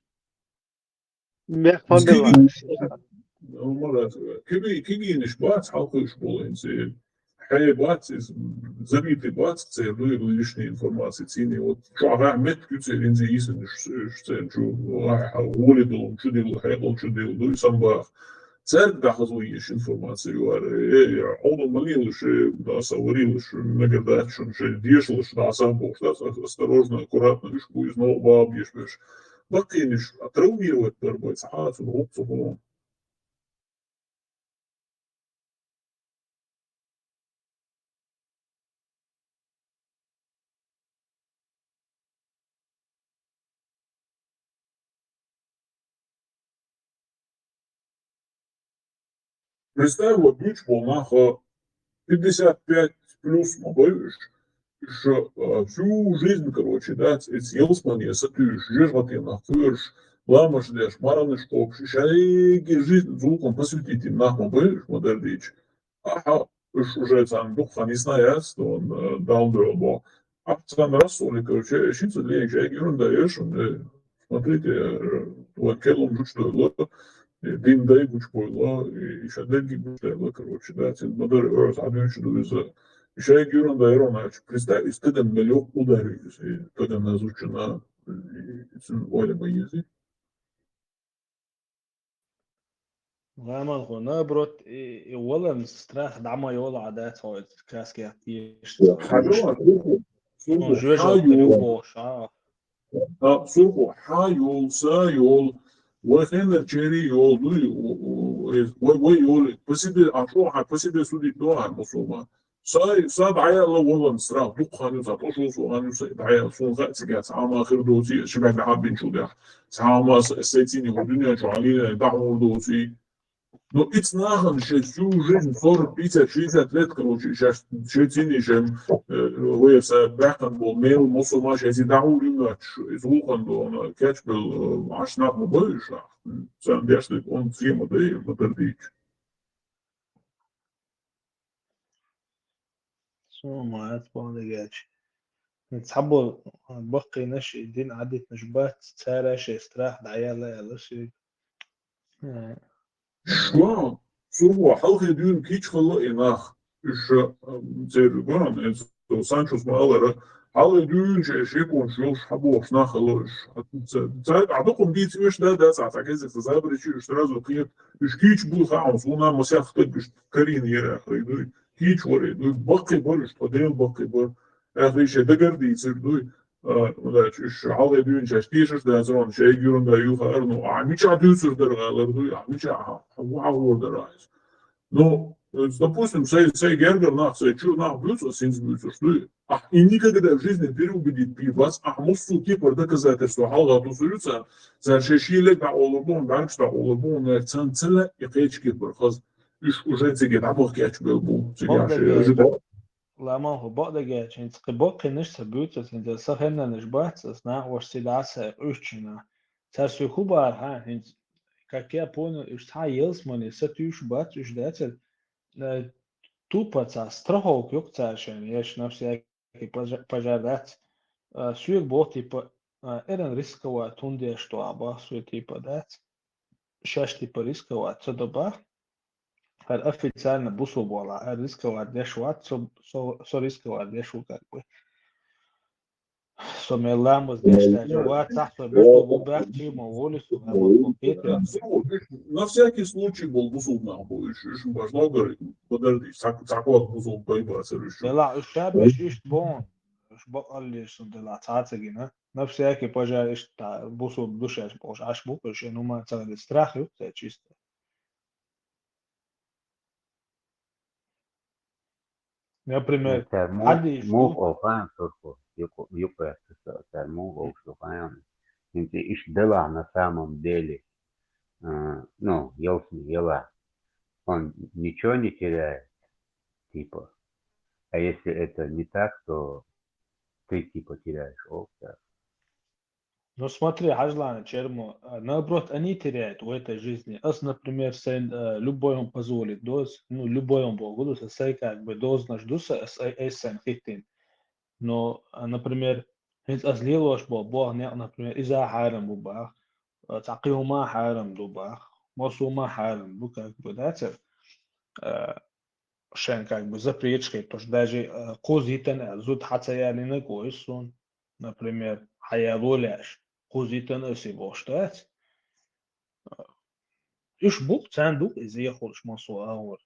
Мех пагала. Киги-, ну, молодец. Киги-, кигиниш бац, халкыш болынцы. Хай бац, из забитый бац, це, ну, и лишняя информация, цини. Вот, чё, ага, мет, кю, це, линзи, исэн, ш-, ш-, це, чё, а, а, воли дол, чё дел, хай дол, чё дел, ну, и сам бах. Церк да хазу еш информация, юар, э, э, он молил, ш-, да, саварил, ш-, нагадать, ш-, ш-, деш, ш-, да, сам бог, да, с-, осторожно, аккуратно, ш-, из нового баб еш, беш. Бакиниш, а травмировать, барбай, сахат, ш-, ш-, ш-, Представь, вот дочь полнаха, пятьдесят пять плюс, ма баюш, ш-, а, всю жизнь, короче, да, ц-, ц-, елсман я сатуш, жежгатенах кырш, ламаш деш, мараныш копш, шайги жизнь зулком посвятить им нах, ма баюш, ма дардич. Аха, уж уже там дух, не знаю, что он, э, дал дробо. А там раз, короче, щит, лень, шайги ерунда, ешун, э, смотрите, э, вот келум жуч дойло, э, дин дай гуч бойло, э, ещё деньги гуч дойло, короче, да, тин мадар раз адвечу дуйза. Ещё я гюран да иронач. Представь, из таган налёк ударю, из, э, таган назучена, э, из, оля мои язык. Ламан хо, наоборот, и, и волан страх дама йола адат хо, каски атиш. Хажо, слуху, слуху, Он жуэ хажо. Жёлтырю бош, а. А, сурху, ха йол, са йол, вай хенер чери йол, дуй, у, у, э, вай, вай йол, по себе, а шо, а по себе судить, да, а, мусулман. Са, са дая ла волан сра, дух ханю, са то шо су ханю, са дая, сун ха, цига, са ама хир доци, шибак да хабин чудя. Са ама с-, сетини, у дунья чу алина, да хор доци. Но ицнахан ше всю жизнь, сорок, пятьдесят, шестьдесят лет, короче, щас, ше цини, ше, э, веса бахтан бол, мел, мусулман, ше зи дагу рюмач, из вулхан до, она, кяч был, э, ашнак му бой шах. Сан дяшли, он цима да и мадардич. Сумаят палыгач. Цабо бакъинаш, дин адитнаш бац, цараш страх даяла яла ши. Э. Шо, сургу, халхи дюн кич хала инах. Иш, э, цер гон, э, Санчос ма алара, Хьалха дуьйна шаьш шеконаш йолуш хьабохуш нах хилла уьш. Ца, ца, а дукха дийца уьш да, да, цхьа, цхьа кеза ца забаричи уьш сразу кхета. Уьш кийча буй хаьа, суна масех стаг уьш карийна яра хой дуй. Кийча вара дуй. Баккхий бара уьш, тхо Дела баккхий бара. Ахи шайн дагар дийцар дуй. А, удачи, уьш хьалха дуьйна шаьш тешаш дацар, шайн юран да юха ара, ну, а мича дуьйцур дара гӀалар дуй, а мича, а, а, вахьа вор дара айс. Ну, э, допустим, сай, сай гергар нах, сай чу нах буьйцу, синца буьйцуш дуй. А, и никогда в жизни переубедить пи бац, а муссу кепар доказательство хьалха тусуьца, цар шай шийлег дӀа олур бу, бӀаргаш дӀа олур бу, но цан цана и кхечу кепар хаз. Уьш уже циге дӀабахкечу бел бу. Циге Богдан шай Герд. Ожидал. Ламан хӀу бакъдагеча, хӀинца кхин баккхийнаш ца буьйцу, хӀинца сан хеннанаш бац, ас накъош цига дӀа ца кхуьйсучина. Цара соьга хӀу бара, хӀа, хӀинца, как я понял, уьш цхьа ялсмани сатуьйсуш бац, уьш дацара, э, тупо цхьа страховка юкъа цара шайна, еш на всякий пожа-, пожар дац. Э, соьга боху, типа, э, эран рисковать хӀунда деш ду, а бах, соьга, типа, дац. Шаьш, типа, рисковать ца до бах. ХӀара официально бусулба вала, хӀара рисковать деш вац, со, со, со рисковать деш ву, как бы. Со мел ламаз деш даьлча вац, цхьа со бусулба ву баьхчи ма волу со, хӀара ма кхетар. На всякий случай бул бусулба нах бу, уьш, уьш баш логар, подожди, цхьа, цхьа кхот бусулба кхой бацар уьш. Мела, уьш ша беш иштта боху, уьш бакъаллеш сан дела цхьа ца гина. На всякий пожар иштта бусулба ду шаьш бохуш, аш бу, уьш, ну, ма ца гина страх ю, ца чисто. Например, цара мух, хьадийш мух ду. Олу хаьа сурхо, юкъ-, юкъа, цара мух олуш ду хаьа. ХӀинца иштта делахь на самом деле, а, ну, ялсмани ялахь, он ничего не теряет, типа. А если это не так, то ты, типа, теряешь, олу цара. Ну, смотри, хьажал, Чермо, а, наоборот, они теряют в этой жизни. Ас, например, сайн, а, любой хӀума позволить доз, ну, любой хӀума боху ду, сан сайн как бы дозанаш ду сан, ас, ай, ай сайн хӀиттийна. Но, а, например, хӀинца ас лелош бо, боху некъ, например, иза хьарам бу бах, а, цхьа кхин хӀума хьарам ду бах, массо хӀума хьарам бу, как бы, да, цара, а, шайн как бы запреташ хӀиттош, даже, а, кхуза йитан аьлла, зуда хьа ца ялийнарг ву иза суна. Например, хьаяло лаьаш, кхуза йитан аси бохуш дац. Уьш бу, царна ду иза ехалуш массо агӀор.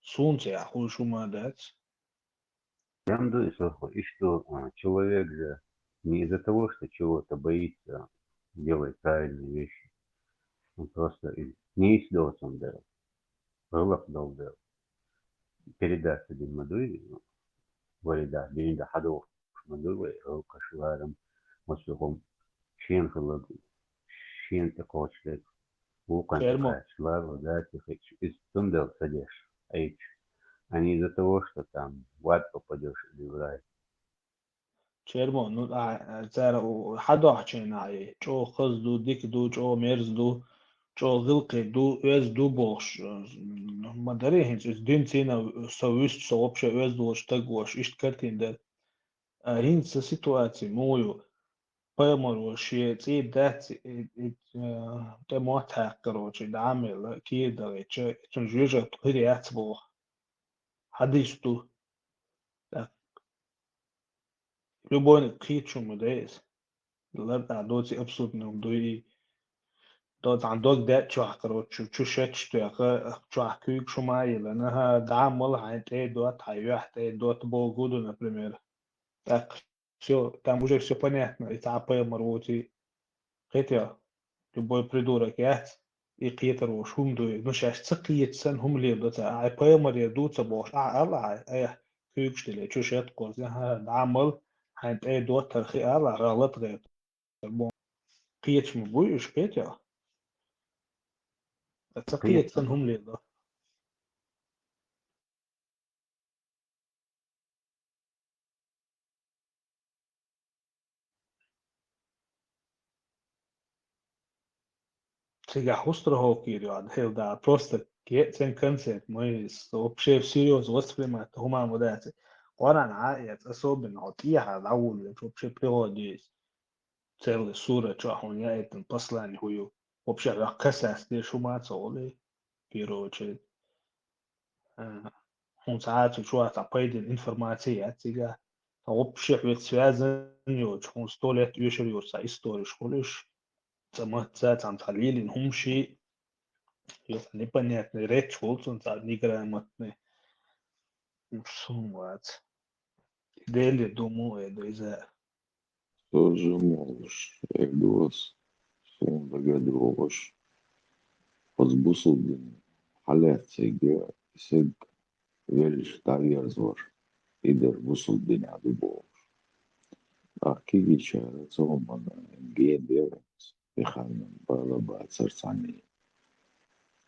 Суна цӀехь хуьлуш хӀума дац. Прям ду и сурхо, и что, а, человек же не из-за того, что чего-то боится, делает правильные вещи. Он просто и не из-за того, что он делает. ГӀалат долу дела. Передача дина ма дуй, варида, динда хьадохуш ма дуй вай, гӀалкхаш ларам, массо хӀума шена хилла, шена тӀе кхочушдерг, вукханна тӀе Термо. Кхача, ларам дац и хиъча, иза цундела ца деш, Ӏийча. А не из-за того, что там в ад попадёшь или в рай. Чермо, ну, а, а, цара у, хьадохьучийн а, и чӀогӀа хаза ду, дика ду, чӀогӀа мерза ду, чӀогӀа гӀиллакхе ду, оьзда ду бохуш, э, ма дарий хӀинца, иза динцийна со вуьстуш, со вообще оьзда волчу стаг волуш, иштта картина дара. А хӀинца ситуаци муха ю? Пайхамаро шен цӀий дац, и, и, э, тӀе мотт хьаькхна, короче, дӀа а мелла, кийра дахийтча, цунна жоьжахати хир яц боху. Хьадис ду. Так. Любойниг кхеташ хӀума ду иза. Лар а доций абсурдный хӀума ду и. До цхьана дог даьтта чохь, короче, чу, чу шетташ тоьхна, чохь куьйгаш хӀума а йиллина, хӀа, дӀа а мала хьайн тӀе а дотта, хьайн юьхь тӀе а дотта бохург ду, например. Так, всё, там уже всё понятно, и цхьа пайхамар воций. Кхетий, любой придурок яц, и кхетар волуш хӀума ду, ну, шаьш ца кхеташ санна хӀума леладо цара. Ахьа пайхамаре ду ца бохуш, ахьа ала, ахьа, айхьа куьйгаш диле, чу шетта кхозза, хӀа, дӀа а мала, хьайн тӀе а доттара хи ала, гӀалат гӀерта. Кхеташ ма буй уьш, кхетий? Ца кхеташ санна хӀума леладо. Цигахь хӀу страховка йира ю, Дела дала, просто кецӀен концерт, мы с-, вообще всерьёз воспринимать хӀума ма дац. Къуръан а эца, особенно хьо тӀехьа дӀавуллича, вообще пригодится. Целый сура чохь хьуна яийтина послание хӀу ю. Вообще хьох касац деш хӀума а ца гӀолий, в первую очередь. А, хьуна цхьа а цу чохь цхьа пайдина информация яц цигахь. Вообще хьоьца связан йоцуш, хьуна сто лет оьшур йоцу цхьа историш хуьлуш, цхьа мацца, цхьа, цхьа лелийна хӀума ши, я цхьа непонятный речь хуьлу цунна, цхьа неграмотный. Сум вац. Дели думу, э, да иза. Сожа молуш, э, дос, сум дагадогӀуш. Хаза бусулба дин хьалаьццайга, саг веллаш дӀаверзавар, и дар бусулба дин а ду бохуш. ТӀаккха кегийчара цу хӀуманна ген беванца, и ханна бала бацар цхьаьна.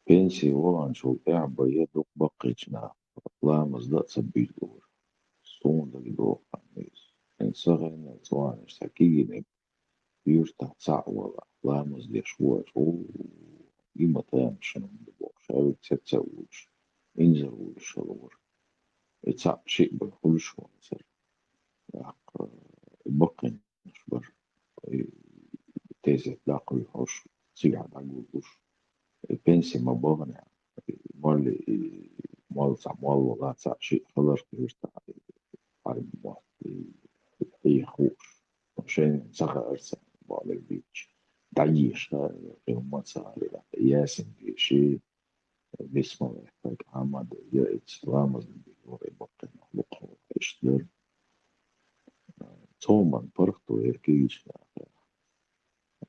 Пенсий ваханчул тӀаьхьа бан я дукха баккхийчу наха ламаз дан а ца буьйлура. Суна дагадогӀу ханна иза. ХӀинца сан хенал цу ханна иштта кегийниг юьртахь цхьаъ вала, ламаз деш ву аша, у, и ма тамашийна хӀума ду бохуш, хьаьвзиг цец а вуьйлуш, инзар вуьйлуш хилла вара. И цхьаъ шиъ бан хуьлуш вацара. ТӀаккха и баккхийнаш бара, и тезет даккхий хьуш, цигахь дӀагуллуш. И пенси ма бахана, и молли, и молла цхьа молла вала цхьаъ шиъ хилар юьртахь, и хьайн мотт, и хьеха хууш. Шайна ца хаьара царна, бохуш дийцча, дӀадеша хаьара, хӀумма ца хаьара, ясин деши, бисмаллахӀ, Ӏамада, я эца ламазна бигур, и баккхийнах лукхахь иштта дара. Цо ма паргӀато яра кегийчу наха.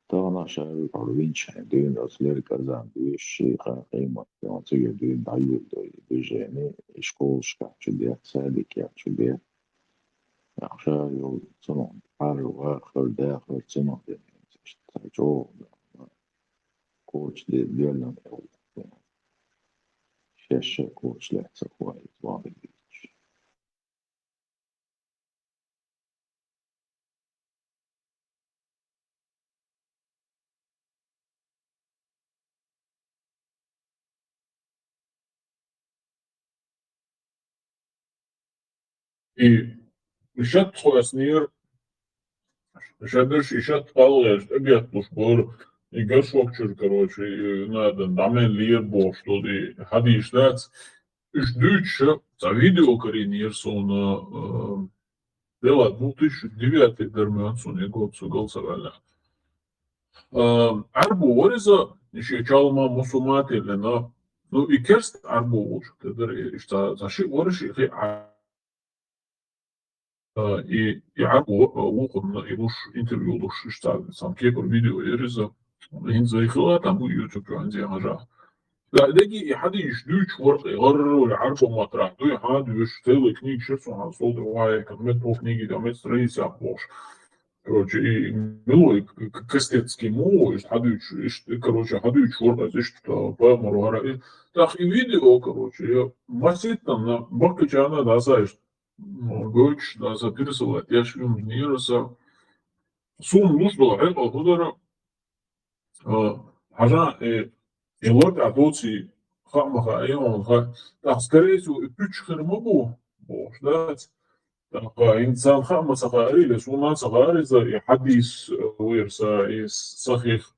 Тахана ша вуьгу хьуна винчу хьайн дуьйна оцу лерг азан доьшуш, шайх къемат, цига дуьйна дӀайолдо и движение, и школашкахь чу бех, садикехь чу бех. Ахьа ша йолу цунах хьара вахар, дахар, цунах дина иштта цхьа чӀогӀа коча де-, доьллина тӀе ву. Шаьш ша коча лаьцна вай, вай дийцча. И шатта хьоьснера, шадерш и шатта пхьалгӀерш тӀебетталуш бара, и горшок чуьра, короче, и надан дӀа мел лера бохуш долу, и хьадийш дац. Уьш дуьйцуша, цхьа видео карийнера суна, э, делат две тысячи девятый дара моьтту суна, и год со гал ца ваьлла. Э, Ӏаьрбо вара иза, и шен чалма мусулман тиллина. Ну, и керста Ӏаьрбо волчу тӀе дара, и иштта цхьа шиъ вара, шиъ хи Ӏа-, А, и, и Ӏаьрбо, а, вукхунна и луш, интервью луш, иштта цхьа кепара видео яра иза. ХӀинца вай хила там бу YouTube чохь хӀинца хьажа. Да, деги и хьадийш дуьйцуш вара, и гӀарра вара Ӏаьрбо матра. Дуй хьан дуьйш, целая книга шира цунна, хьан сол ду вай, как мет по книге, там мет страница бохуш. Короче, и милой к-, к-, кастетский муо, иштта хьадуьйцуш, иштта, короче, хьадуьйцуш вара, иштта, пайхамар вара. И, так и видео, короче, я маситтанна, баккхачарна даса иштта. Гойтуш, аса пересылать еш хӀума динера аса. Суна луш долу хьекъал хӀун дара, а, хьажа, э, и лор тӀехь доций хаа ма хаьа, хьуна хаьа. ТӀаккха, скорее всего, и пуьчча хир ма бу, бохуш дац. ТӀаккха, хӀинца царна хаа ма ца хаьара, или суна ца хаьара иза, и хьадис, э, вирса, и сахих.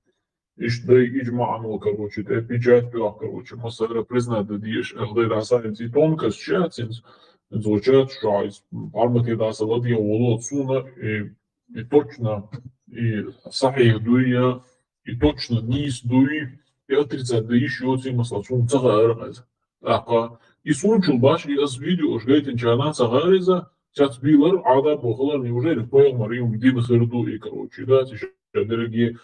Иштта дай иджмаъно, короче, тӀе печать тоьхна, короче, масала признать дан дезаш, эх, дай даса, и тонкость чаьц, иза, иза чаьц, ша, иза, пармате даса ладе воло, суна, и, и точно, и сахьих дуй я, и точно нийса дуй, и отрицать дан йиш йоций, масала, суна ца хаьара иза. ТӀаккха, и суна чул баш, и ас видеош гайтинчарна ца хаьара иза, цец бийлар, Ӏада бохалар, неужели пайхамар юм дин хир ду, и, короче, да, ша дерриге,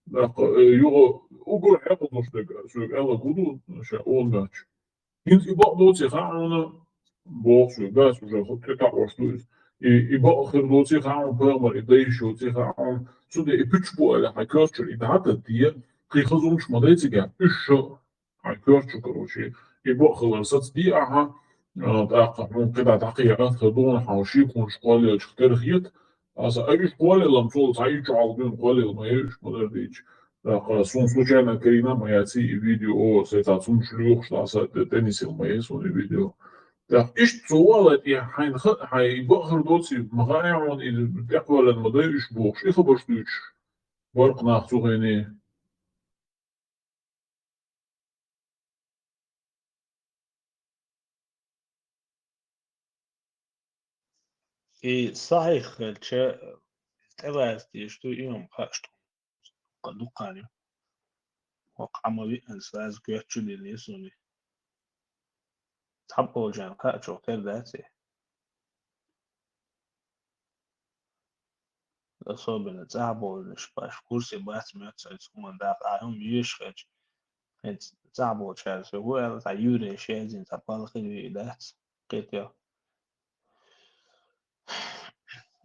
тӀаккха, э, юха угур хьекъалуш дерг, соьга аьлла гу ду, ша олмач. ХӀинца и бакъ доций хаьа хьуна, боху соьга, да, уже хӀу тӀе таӀош ду иза. И, и бакъ хир доций хаьа хьуна, пайхамар и дайш йоций хаьа хьуна, цу де и пуьчча бу аьлла, хьан коьртачуьра и дӀататте, кхин хаза хӀумаш ма дай цигахь, уьш шо, хьайн коьртачу, короче, и бакъ хилар сацаде ахьа, а, тӀаккха хьуна кхидӀа дӀакхехьа хир ду хьуна, хьан шеконаш кхоллаелчух тера хета. Аса, а уьш кхоллаелла-м цул цхьа и чохь дуьйна кхоллаелла ма яй уьш, ма-дарра дийцича. ТӀаккха суна случайно карийна а ма яций и видео, сай цхьа цунаш лоьхуш, аса тӀе-, тӀенисъелла ма яй суна и видео. ТӀаккха иштта цо валлай тӀе хьайна ха-, хьайн и бакъ хир доций, ма хаьа хьуна, и тӀекхоьллина ма дай уьш бохуш, и хабарш дуьйцуш бара-кх нах цу хене. И сахьихь хилча, тӀелаца дезаш ду, и хӀума хаа ду. Кхы дукха ю. ХӀокху Ӏама виъна сразу коьртачу диллина суна. Цхьаболчарна кхаъ чӀогӀа тера дац и. Особенно цӀахь болчарна, баш курсе бац моьтту сан хӀуманна даккха, ахь хӀума йоьшуш хилча, хӀинца цӀахь болчара со хӀун аьлла, цхьа еврейш яздина, цхьа палхи вий дац, кхетий.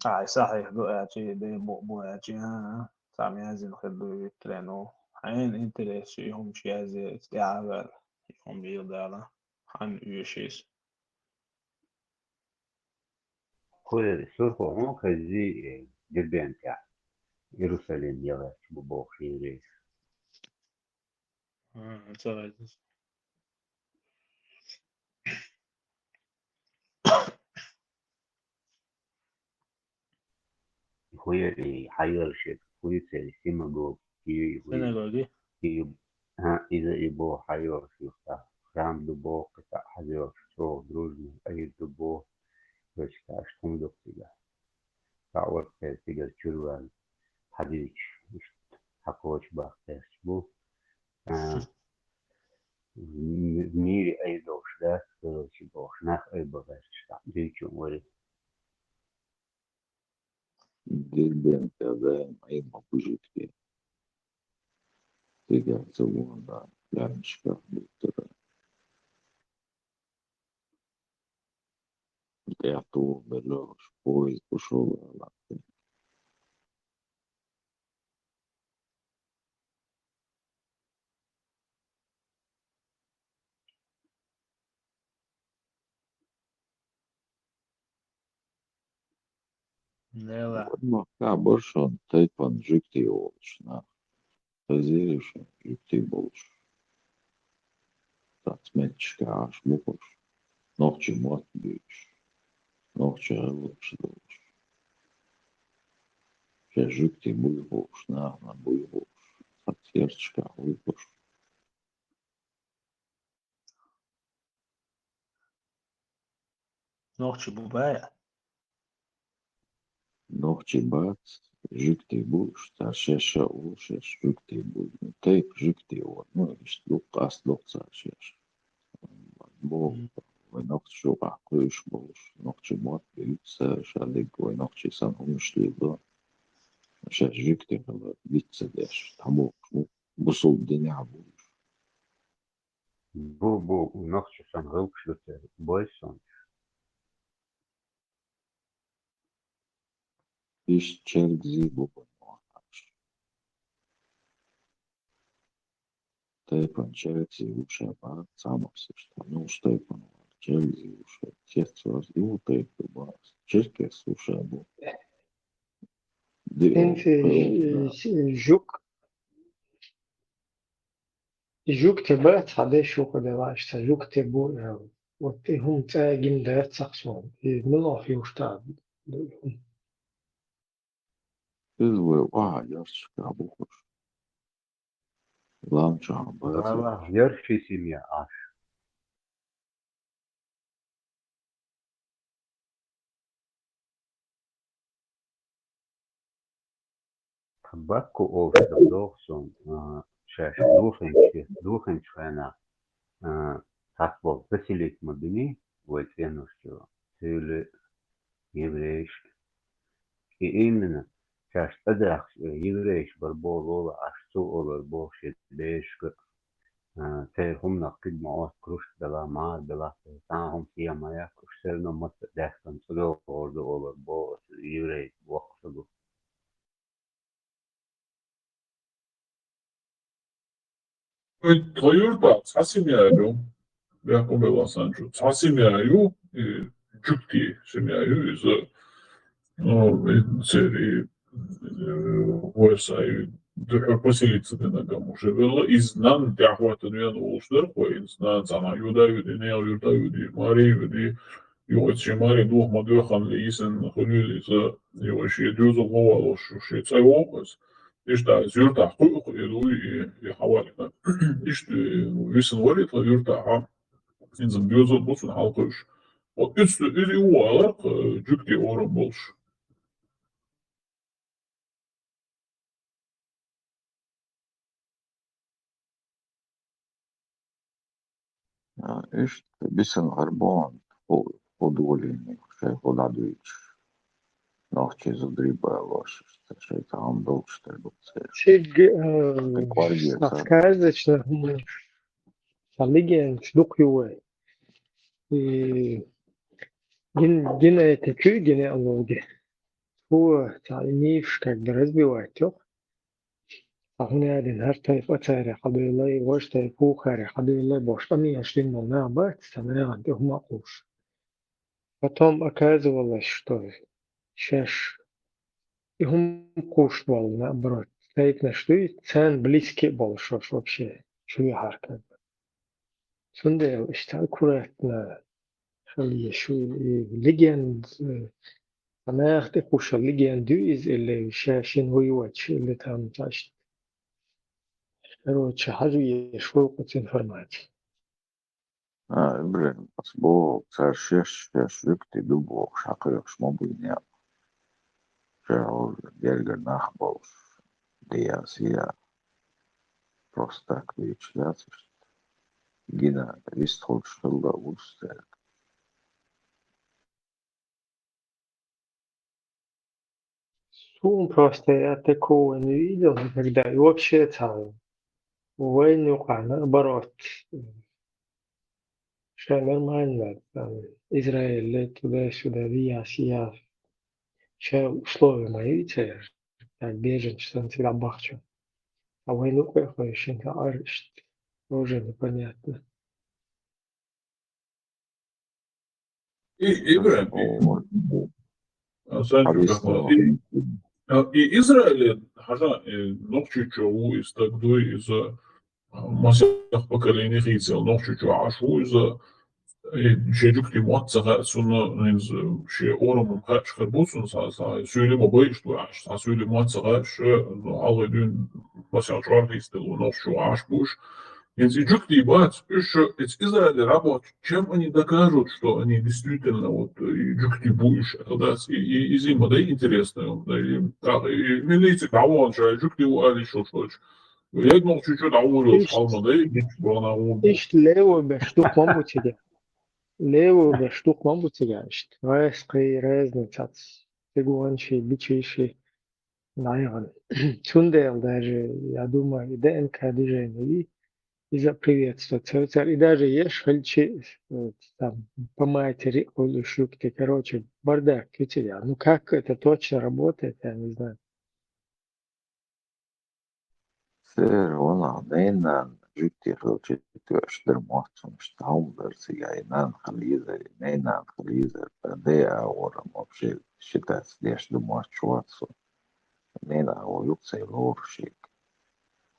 Ай, сахьихь ду аьлча, ден бу-, бу аьлча, а, а, цхьамма яздина хир ду виттарен, ну, хьайна интерес ю, и хӀумаш язъе, иза тӀаьхьа а ваьлла, и хӀума йийла Дала, хьанна оьшу иза. Кхуьлера Сурхо хьуна хезий, э, Дербент тӀехь, Иерусалим яларч бу бохуш еврейш. А, ца гайтас. Хьуя и хьайолуш, хьуя церан синагоги, и хьуя. Синагоги? И, а, иза и боху хьайолуш юхта. Храм ду боху, кхин цхьаъ хьазвеллаш, чӀогӀа дружный, айра ду боху, вешка аша хӀума ду цигахь. Цхьа а вац церан цигара чуьра ваьлла, хьадийча, иштта хьакхочу баккхерча бу. А, м-, мире айдолуш дац, короче, бохуш, нах айба гӀерташ, цхьаъ дуьйцун вари. Дербент тӀе даим Ӏийна ма бужитке. Цигахь ца вон а, лаьмнашкахь буттара. ТӀехь туху беллалаш, поезд кхушо валахь. Нела. Вай махкахь бара шуна тайпана жуьгтий волуш нах. Хезира шуна жуьгтий болуш. Цхьацца меттигашкахь Ӏаш бу хӀорш. Нохчийн мотт буьйцуш. Нохчийн гӀиллакхаш долуш. Шаьш жуьгтий буй хууш, нахана буй хууш. Цхьацца ярташкахь вуй хууш. Нохчий бу баьа? Нохчий бац, жуьгтий бу уьш, цара шаьш а олу, шаьш жуьгтий бу. Ну, тайпа жуьгтий ву, ну, иштта дукха къастадо цара шаьш. Боху, мгм, вай нохчаша юкъахь кхуьуш болуш, нохчийн мотт буьйцу, ша дерг вай нохчий санна хӀуманаш лело. Шаьш жуьгтий хилар виц ца деш, цхьаболуш бу, бусулба динехь бу уьш. Бу, бу, нохчий санна гӀиллакхаш ду церан, бойла суна. Иштта чергзий бу вайн вахарш. Тайпана чергзий ву ша бац, цхьаммо иштта. Ну, уьш тайпана вара, чергзий ву ша, цец вара, и ву тайпа бац, черкес ву ша бу. Ди-, хӀинца о, ж-, да. Ж-, жук-, жугтий бац, хьан деш ву хӀу делаш, ца жугтий бу, э, вот и хӀума цӀа гина дац цхьа суна. И муьлха юрта ду и хӀума. Иза вай охьа ярташкахь бу хӀорш. Лам чохь бац. Ала, ярташкахь семья Ӏаш. Тхан Бакку олуш дара доху суна, а, шаьш дохинчу, дохинчу хенахь, а, цхьацца болу поселить ма бинний вай цӀенош чу, цуьйла еврейш. И именно, шаьш тӀедахча, э, еврейш бара боху лола Ӏаш, цо олура боху шен берашка, а, церан хӀуманах куьг ма Ӏотту, крушка белахь, мара белахь, цхьа а хӀума сема ма яккха, уьш все равно маца а даьхкина цӀа гӀор ду олура боху оцу еврей воккхачу стага. Вай тхан юьртахь цхьа семья ю, бехк ма биллалаш санна чу. Цхьа семья ю, и жуьгти семья ю иза. Ну, и церан, э, вай сай дуьхьал поселиться динарг ам уже велла. Иза нанна тӀаьхьахӀоьттина вена волуш дара вай, иза нана цхьана Юда а вуьди, нехан юьрта а вуьди, маре а вуьди. Юха иза шен маре духу ма доьххана, йисина хуьлийла иза, юха шен доьзал гӀо валош, шен цӀа вогӀу иза. Иштта иза юьртахь кхуьу, кхуьу и дуй, и, и хьаваьллина. Иштта, э, висина вари тхан юьртахь, хӀинца доьзал бу цунна хьалакхуьуш. Вот уьсту, уьсту ву аларх, э, жуьгти орам болуш. А, иштта бисина гӀарбонан ху-, худолийни шай худадуьйцуш. Нохчий зударий балош, иштта шай тахана долчу тера бу церан. Шига, э, Кхин кӀорге сан ца. Сказочно, хӀума, сан легендаш дукха ю вай. И гин-, генетика, генеалоги. Цо цхьа и мифаш как бы разбивать йо. Цхьа хӀума яьлла, хӀара тайпа царех хьадуьйлай, важа тайпа вукхарех хьадуьйлай, бохуш, къамелаш дина болу нах бац, цхьа нахана тӀе хӀума а кхуссуш. Потом оказывалось, что шаьш и хӀума кхуссуш болу, наоборот, тайпанаш дуй, царна близкий а болуш вообще, чу яхьар как бы. Цундела иштта аккуратно хила езаш ю и легенда, э, наха тӀе кхуссуш легенда ю иза, или ша шина хӀу йоцуш, или там цхьа иштта. Короче, хьажа езаш ву кху цу информаци. А, Ибрахим, ас боху, цара шаьш, шаьш жуьгти ду бохуш, хьакхоьхьуш ма буй некъ. Ша хьуна гергара нах болуш, дӀаясъян. Просто так вийча яц иштта. Гина вистхуьлуш хилла вуьш цаьрга. Суна просто я такого не видел никогда. И вообще цхьа вайна юкъахь, наоборот, ша нормально, там, Израиле туда-сюда вияс я. Ша условия мои цераш, так, беженец, что он всегда бахчу. А вайна юкъахь, шин ар, иштта, тоже непонятно. И, Ибрахим, и, а, Санчо, и, а, и Израиле, хьажа, и Нохчийчоь ву иза, стаг дуй иза, а, масех поколение хийцаелла Нохчийчоь Ӏаш ву иза, и шен жуьгти мотт ца хаьа цунна, хӀинца шен орамам хаьаш хир бу цунна, цхьа, цхьа суьйли ма байъаш ду Ӏаш, цхьа суьйли мотт ца хаьаш, ну, хьалхе дуьйна масех чкъор хийцаделла ву Нохчийчоь Ӏаш бу уьш. ХӀинца и жуьгти бац, уьш шу эца Израиле работать, чем они докажут, что они действительно вот, э, и жуьгти бу уьш, это дац, и, и, иза ма дай интересно, да, и, так, и милицига дӀавахана ша жуьгти ву ала йиш йолуш. Егнолчу чу дӀавуьйр йолуш Иш-, хьал ма дай, гича бана ву. Иштта левый беш дукха ма бу цига. Левый беш дукха ма бу цига иштта. Вайс кхий разница ца. Цигончий, бичийший. Наверное. Цундела даже, я думаю, и ДНК движение, и, иза приветствуется. И даже еш хилчи, э, там, по матери, хули шутки, короче, бардак, кицеля. Ну, как это точно работает, я не знаю. Церан ванах ненан жуьгти хилча тоьаш дара мотт, хӀунда аьлча тхьовма дара цига, и нана хила йизара, и ненан хила йизара, ткъа ДНК орам вообще считаться деш ду мотт вац цо. Ненан ву юкъа ца лоруш шега.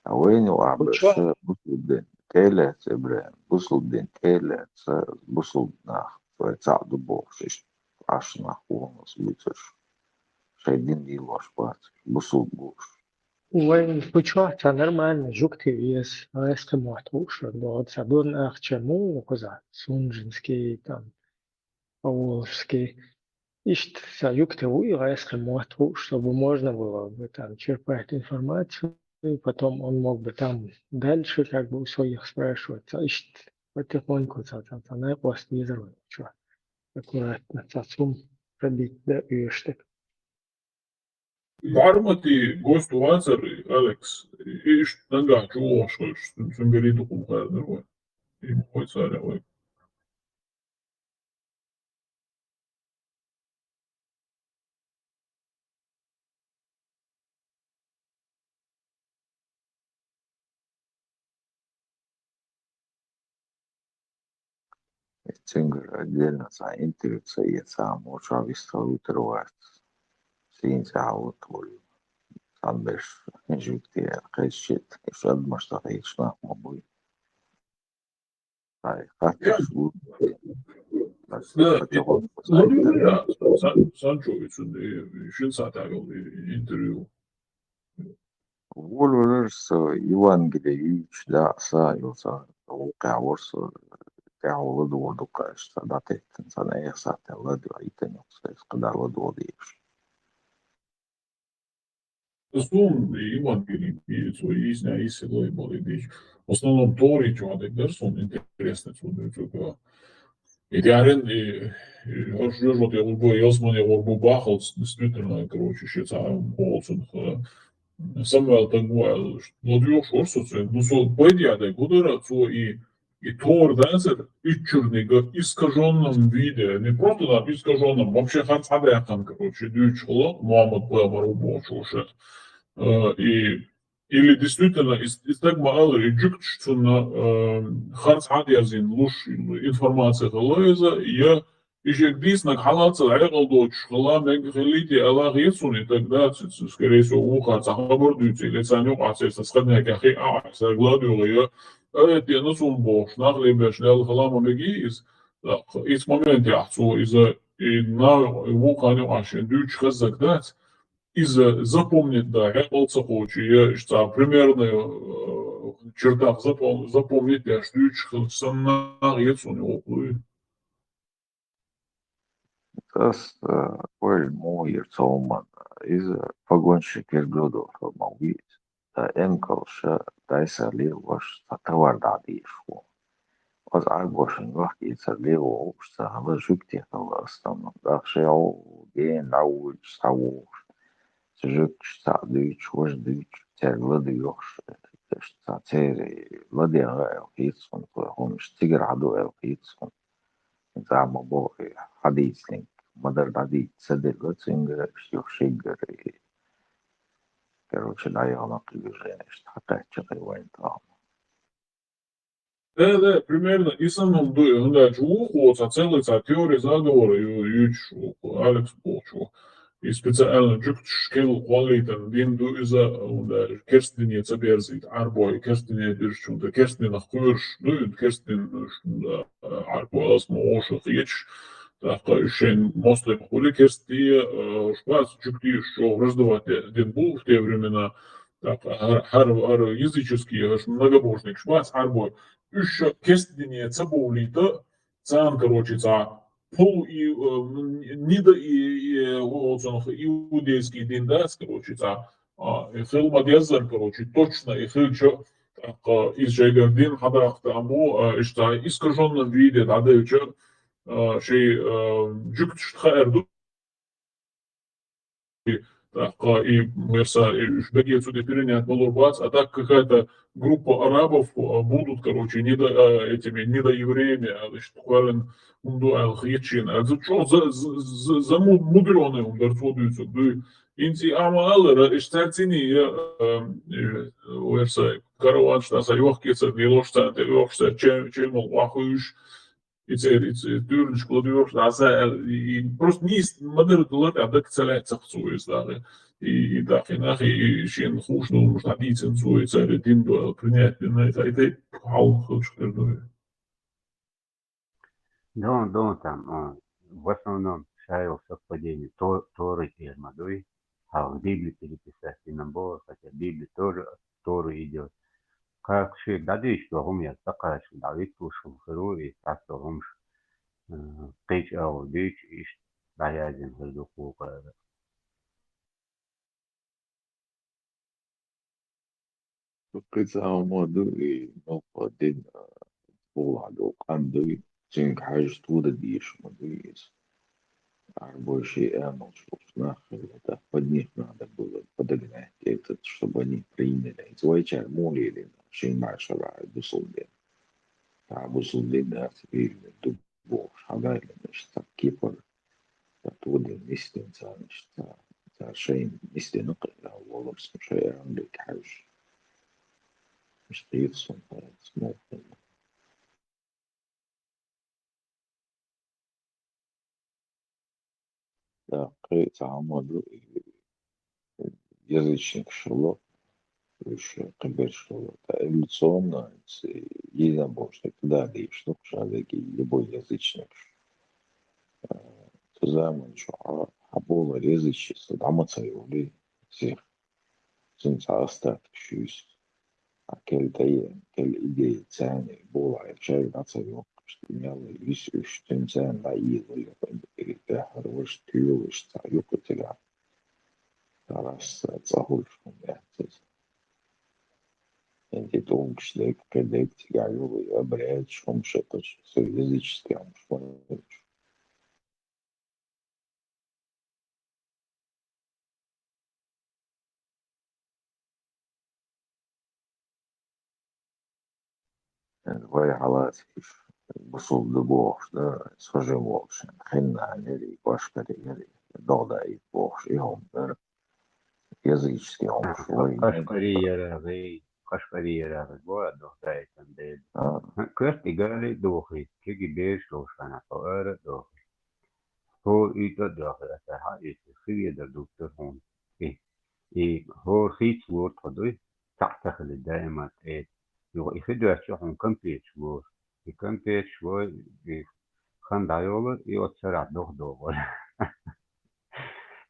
А вайна юкъахь бу берш чо? Бусулба дин тӀе а лаьцна, Ибрахим, бусулба дин тӀе а лаьцна, бусулба нах вай цхьаъ ду бохуш, иштта Ӏаш нах вон аса буьйцурш. Шайн дин дийлош бац, бусулба бу уьш. Вайн кху чохь цхьа нормально жуьгти веза, гӀайскхи мотт хууш вара догӀу, цхьа дурна ахча муха кхузахь, Сунжинский, там, Поволжский. Иштта цхьа жуьгти ву и гӀайскхи мотт хууш, чтобы можно было бы там черпать информацию, и потом он мог бы там дальше как бы у своих спрашивать. Цхьа иштта потихоньку цхьа, цхьа, цхьа найкъост везар вайн кху чохь. Аккуратно, цхьа цхьа хӀума пробить дан оьшу дерг. Бармати гость вацар, Алекс, и иштта нагахь чу вогӀуш хилча, цуьнан берриг дукха ма хаьара вай. И ма вай цара вай. Цуьнгара отдельно цхьа интервью ца эца, амма вовшах вистхила вуьтур вац. Сийна цӀе хьан вуьтур ву. Цхьана берш жуьгти кхеччийта, уьш адамаш ца хеташ нах ма буй. Ай, хаттарш ву. Да, и, ну, да, Сан-, Санчо, и цуьнан, и, шина сахьтехь йолу интервью. Волавелира со Евангелие юьйцуш, дӀа а са, йо, сан вукхаьхьа вара со, тӀехьа ладугӀар дукха аьшта дӀатеттина, цхьана эха сахьтехь ладугӀийтина, йоккхуш кхы дӀа ладугӀа дезаш. Сум Евангелие цо йийсина, йийсина лай бал и дийш. В основном Тори чу хьадагдар сум интересно цо дуьйцу. И тӀаьхьарен, и, и, хӀорш жожот я гӀурба, ялсмане гӀурба бахалц, действительно, короче, ши цхьа болцун, ха, Самуэл таг ву аьлла, ладугӀуш орсуц, ну, со пайда ядай гудара, цо и, и Тор дацар, иччурнига искажённом виде, не просто там искажённом, вообще хар цхьа даьккхана, короче, дуьйцуш хала, Мухаммад пайхамар ву бохучу ша. Э, и, или действительно, и, и стаг ма аллара, и жуьгташ цунна, э, хар цхьа дерзина луш информация хала иза, я и шег дийснаг хьалацал хьекъал доцуш хала мега хилийте ала хетсуна, и тогда, ц-, ц-, скорее всего, вукхар цхьа хабар дуьйцу, или царна юкъахь церца схаднехь кехи а, саг ладугӀа я, а, тӀена сум бохуш, нах лебеш, лел хала ма меги иза. Так, ицу моментехь цо иза, и на, вукхарна юкъахь шен дуьйцуш хеззаг дац, иза запомнить да, хьекъал ца кхочу, я, иштта примерно, э, чертах запом-, запомнить деш дуьйцуш хеззаг санна нах ецуна воккхуй. Ас, э, ойла мо йира цоман, иза погонщик Гердодов ма вуй иза. Ткъа эмкалша дайса лелош цхьа товар дӀадийшаш ву. Оцу Ӏарбошин вахкийцар лело вовшашца хала жуьгти хилла ас таман. ТӀаккха шайн гена дӀавуьйцуш, схьавогӀуш, цу жуьгташца дуьйцуш, важа дуьйцуш, цаьрга ладугӀуш, цхьа церан ладегӀа аьлла хийца хӀума, хӀуманаш цигара хьаду аьлла хийца хӀума. ЦӀа ма боху, и хьадийцинарг ма-дарра дӀадийца ца делла цуьнгара, иштта юха шеггара, и, короче, дӀаяхана кхин движение, иштта хьакхаьчча кхин вайн тӀехь. Да, да, примерно, и санна ду, хӀунда аьлча вукхо цхьа целый цхьа теория заговора ю-, юьйцуш ву, Алекс бохучо. И специально жуьгташ кхел кхоллийтина дин ду иза, хӀунда аьлча керста дине ца берзийта Ӏарбой, керста дине бирзичунна, керста динах кхоьруш ду, керста дин, хӀунда, Ӏарбой ас ма оша хеташ, тӀаккха уьш шайн мостагӀ хуьлу керстий, а, уьш бац, жуьгтий уьш чӀогӀа раздавать де-, дина бу в те времена, тӀаккха хӀара, хӀара, хӀара языческий, хӀара многобожникаш бац Ӏарбой. Уьш ша керста дине ца бовлийта, царна, короче, цхьа полу и, э, нида и, и, оцунах иудейский дин дац, короче, цхьа, а, и хила ма-деззара, короче, точно и хилча, тӀаккха иза шайгара дин хьадаккха там бу, а, иштта искажённом виде дӀаделча, а, шайн, а, жуьгташна хаар ду. ТӀаккха и мерса, и уьш бегецу де перенять балур бац, а так какая-то группа арабов, а, будут, короче, недо-, а, этими недоевреями, а, значит, кхоьллина хӀума ду аьлла хеташ йина. А, за-, чӀо-, за-, за-, за-, замудрённый хӀума дара цо дуьйцург, дуй. Инци ама аллара, иш царцини, я, а, э, верса, караванаш, наса йохкецар, делош царна, тӀе йохуш царна, чем-, чемал вахуьйш, и церан, и церан туьйранашка ладоьгӀуш, а са, и, и просто нийса ма-дарра далар, а дага ца лаьцна цо иза дагӀе. И, и дагӀе нах, и, и шена хууш долу, может, дӀадийцина цо, и цара дин до принять дина, и, и, и хьал хилча хир ду. Дон, дон там, а, в основном шайол совпадение, то, Торы тема дуй, а в Библии переписать и нам было, хотя Библия тоже Торы идёт. Кхаьчча дӀадуьйцуш долу хӀума яц, тӀаккха дӀавитталуш хӀума хир ву, и цхьацца хӀумаш, э, кхечу агӀор дуьйцуш, иштта дӀаяздина хир ду кху кара. Кхин цхьа хӀума ду, и муьлхха дин, а, тхула хьадо къам дуй, цуьнга хьаьжча тодан дезаш ма дуй иза. Ӏарбой шен амалш болчу нах хилла, тӀаккха под них надо было подогнать этот, чтобы они приняли. Иза вайчара муха лелийна, шайн машара бусулба дин. Цхьа бусулба дин дац, лелийна ду бохуш, хьадалийна иштта цхьа кепара. Ткъа тодан нисдина царна иштта, цара шайна нисдина кхин а волург, шайн амале хьаьжча. Иштта хийца суна, хӀинца муха хилла. ТӀаккха кхин цхьа хӀума ду, и язычникаш хилла, уьш кхиберш хилла. Ткъа эволюционно, и единобожник, да, дийш ду, ша дерг и любой язычникаш. А, цу заман чохь а, хьан болар язычество дӀа ма ца йолий, сих. Цуьнан цхьа остаток шуьйса. А кел тӀееана, кел идея царна болахь, я шайга дӀа ца йоккхуш, Мел вис уьш цуьнца дӀаийла юкъа, и тӀехьара ваша туьйлуш цхьа юкъа цигахь. Тарас цӀа хуьлуш хӀума яц иза. ХӀинца тӀулгаш дерг, кхин дерг цигахь юла, я бряч хӀума шакхача, со языческий хӀумаш вайначу. Вай хьалаца уьш бусулба ду бохуш дара, со жима волчу хенахь, хиннан яри, кошкари яри, догӀа даийта бохуш, и хӀума дара. Языческий хӀумаш вай. Кошкари яра гӀий, кошкари яра гӀий, бо а догӀа даийтан дела. А. Коьртиг ара а дохий, кегий бераш долуш хенахь, тхо ара а дохий. Тхо уьйтӀа а дохий, аса хьан уьйтӀа, хи ведар духтур хьуна. И, и хӀора хийца лора тхо дуй, цхьаъ ца хилий даима тӀе. Юха и хи доьттича хьуна кампеташ лора. И кампеташ лой, и хан дӀайолар, и оцу сарахь дохадогӀура.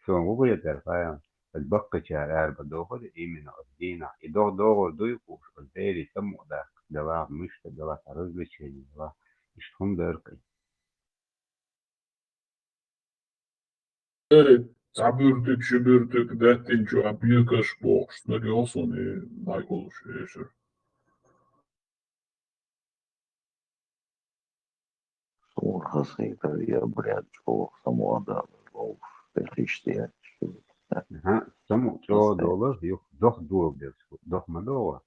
Суна гӀо хетара, хаьа, аса баккхийчара арабан дохура, именно оцу дийнахь. И дохадогӀур дуй хууш, оцу берийн самукъадаккха, делахь муьста, делахь цхьа развлечение, делахь иштта хӀума дара-кх и. Э, цхьа буьртиг, ши буьртиг даьттинчу а бекаш бохуш, стаг йолу суна и Майкулаш эшар. Суна хазахетара, я бряд чӀогӀа самукъадалар ловш, тӀехиштта яц. Аха, самукъа чӀогӀа долар, юха дохадогӀу дерг, доха ма догӀу.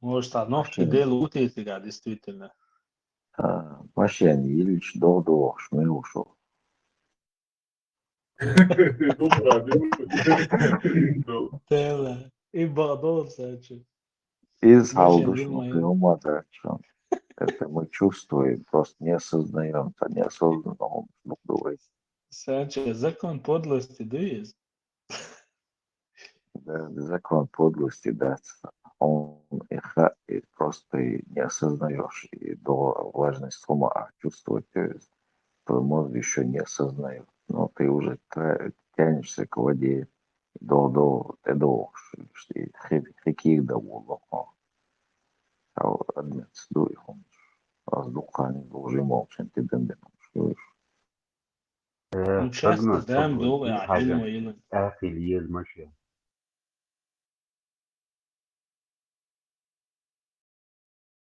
Может, цхьа нохчийн дела ву те цигахь, действительно. А, машен йиллича догӀа догӀуш мила ву шу? Тела, и бакъдолу санчи. Иза хьал ду шуна, кхин хӀума дац шуна. Это мы чувствуем, просто не осознаём, это неосознанно хӀуманаш дукха ду вай. Санчи, закон подлости ду иза? Да, закон подлости дац. Он и ха-, и просто и не осознаёшь, и до влажность хӀума а чувствовать, то есть твой мозг ещё не осознаёт. Но ты уже тра-, тянешься к воде, догӀа догӀу, тӀедогӀуш, и хи-, хи кийга дан волу хьо. Хьо адамец ду и хӀуманаш. Ас дукха хан иза лужий молчан тидам бина хӀуманаш ду уьш. Э, ну, часто, сагана да, сагана догӀу, и а, хьажа, хӀилма йина. Ахил еза машен.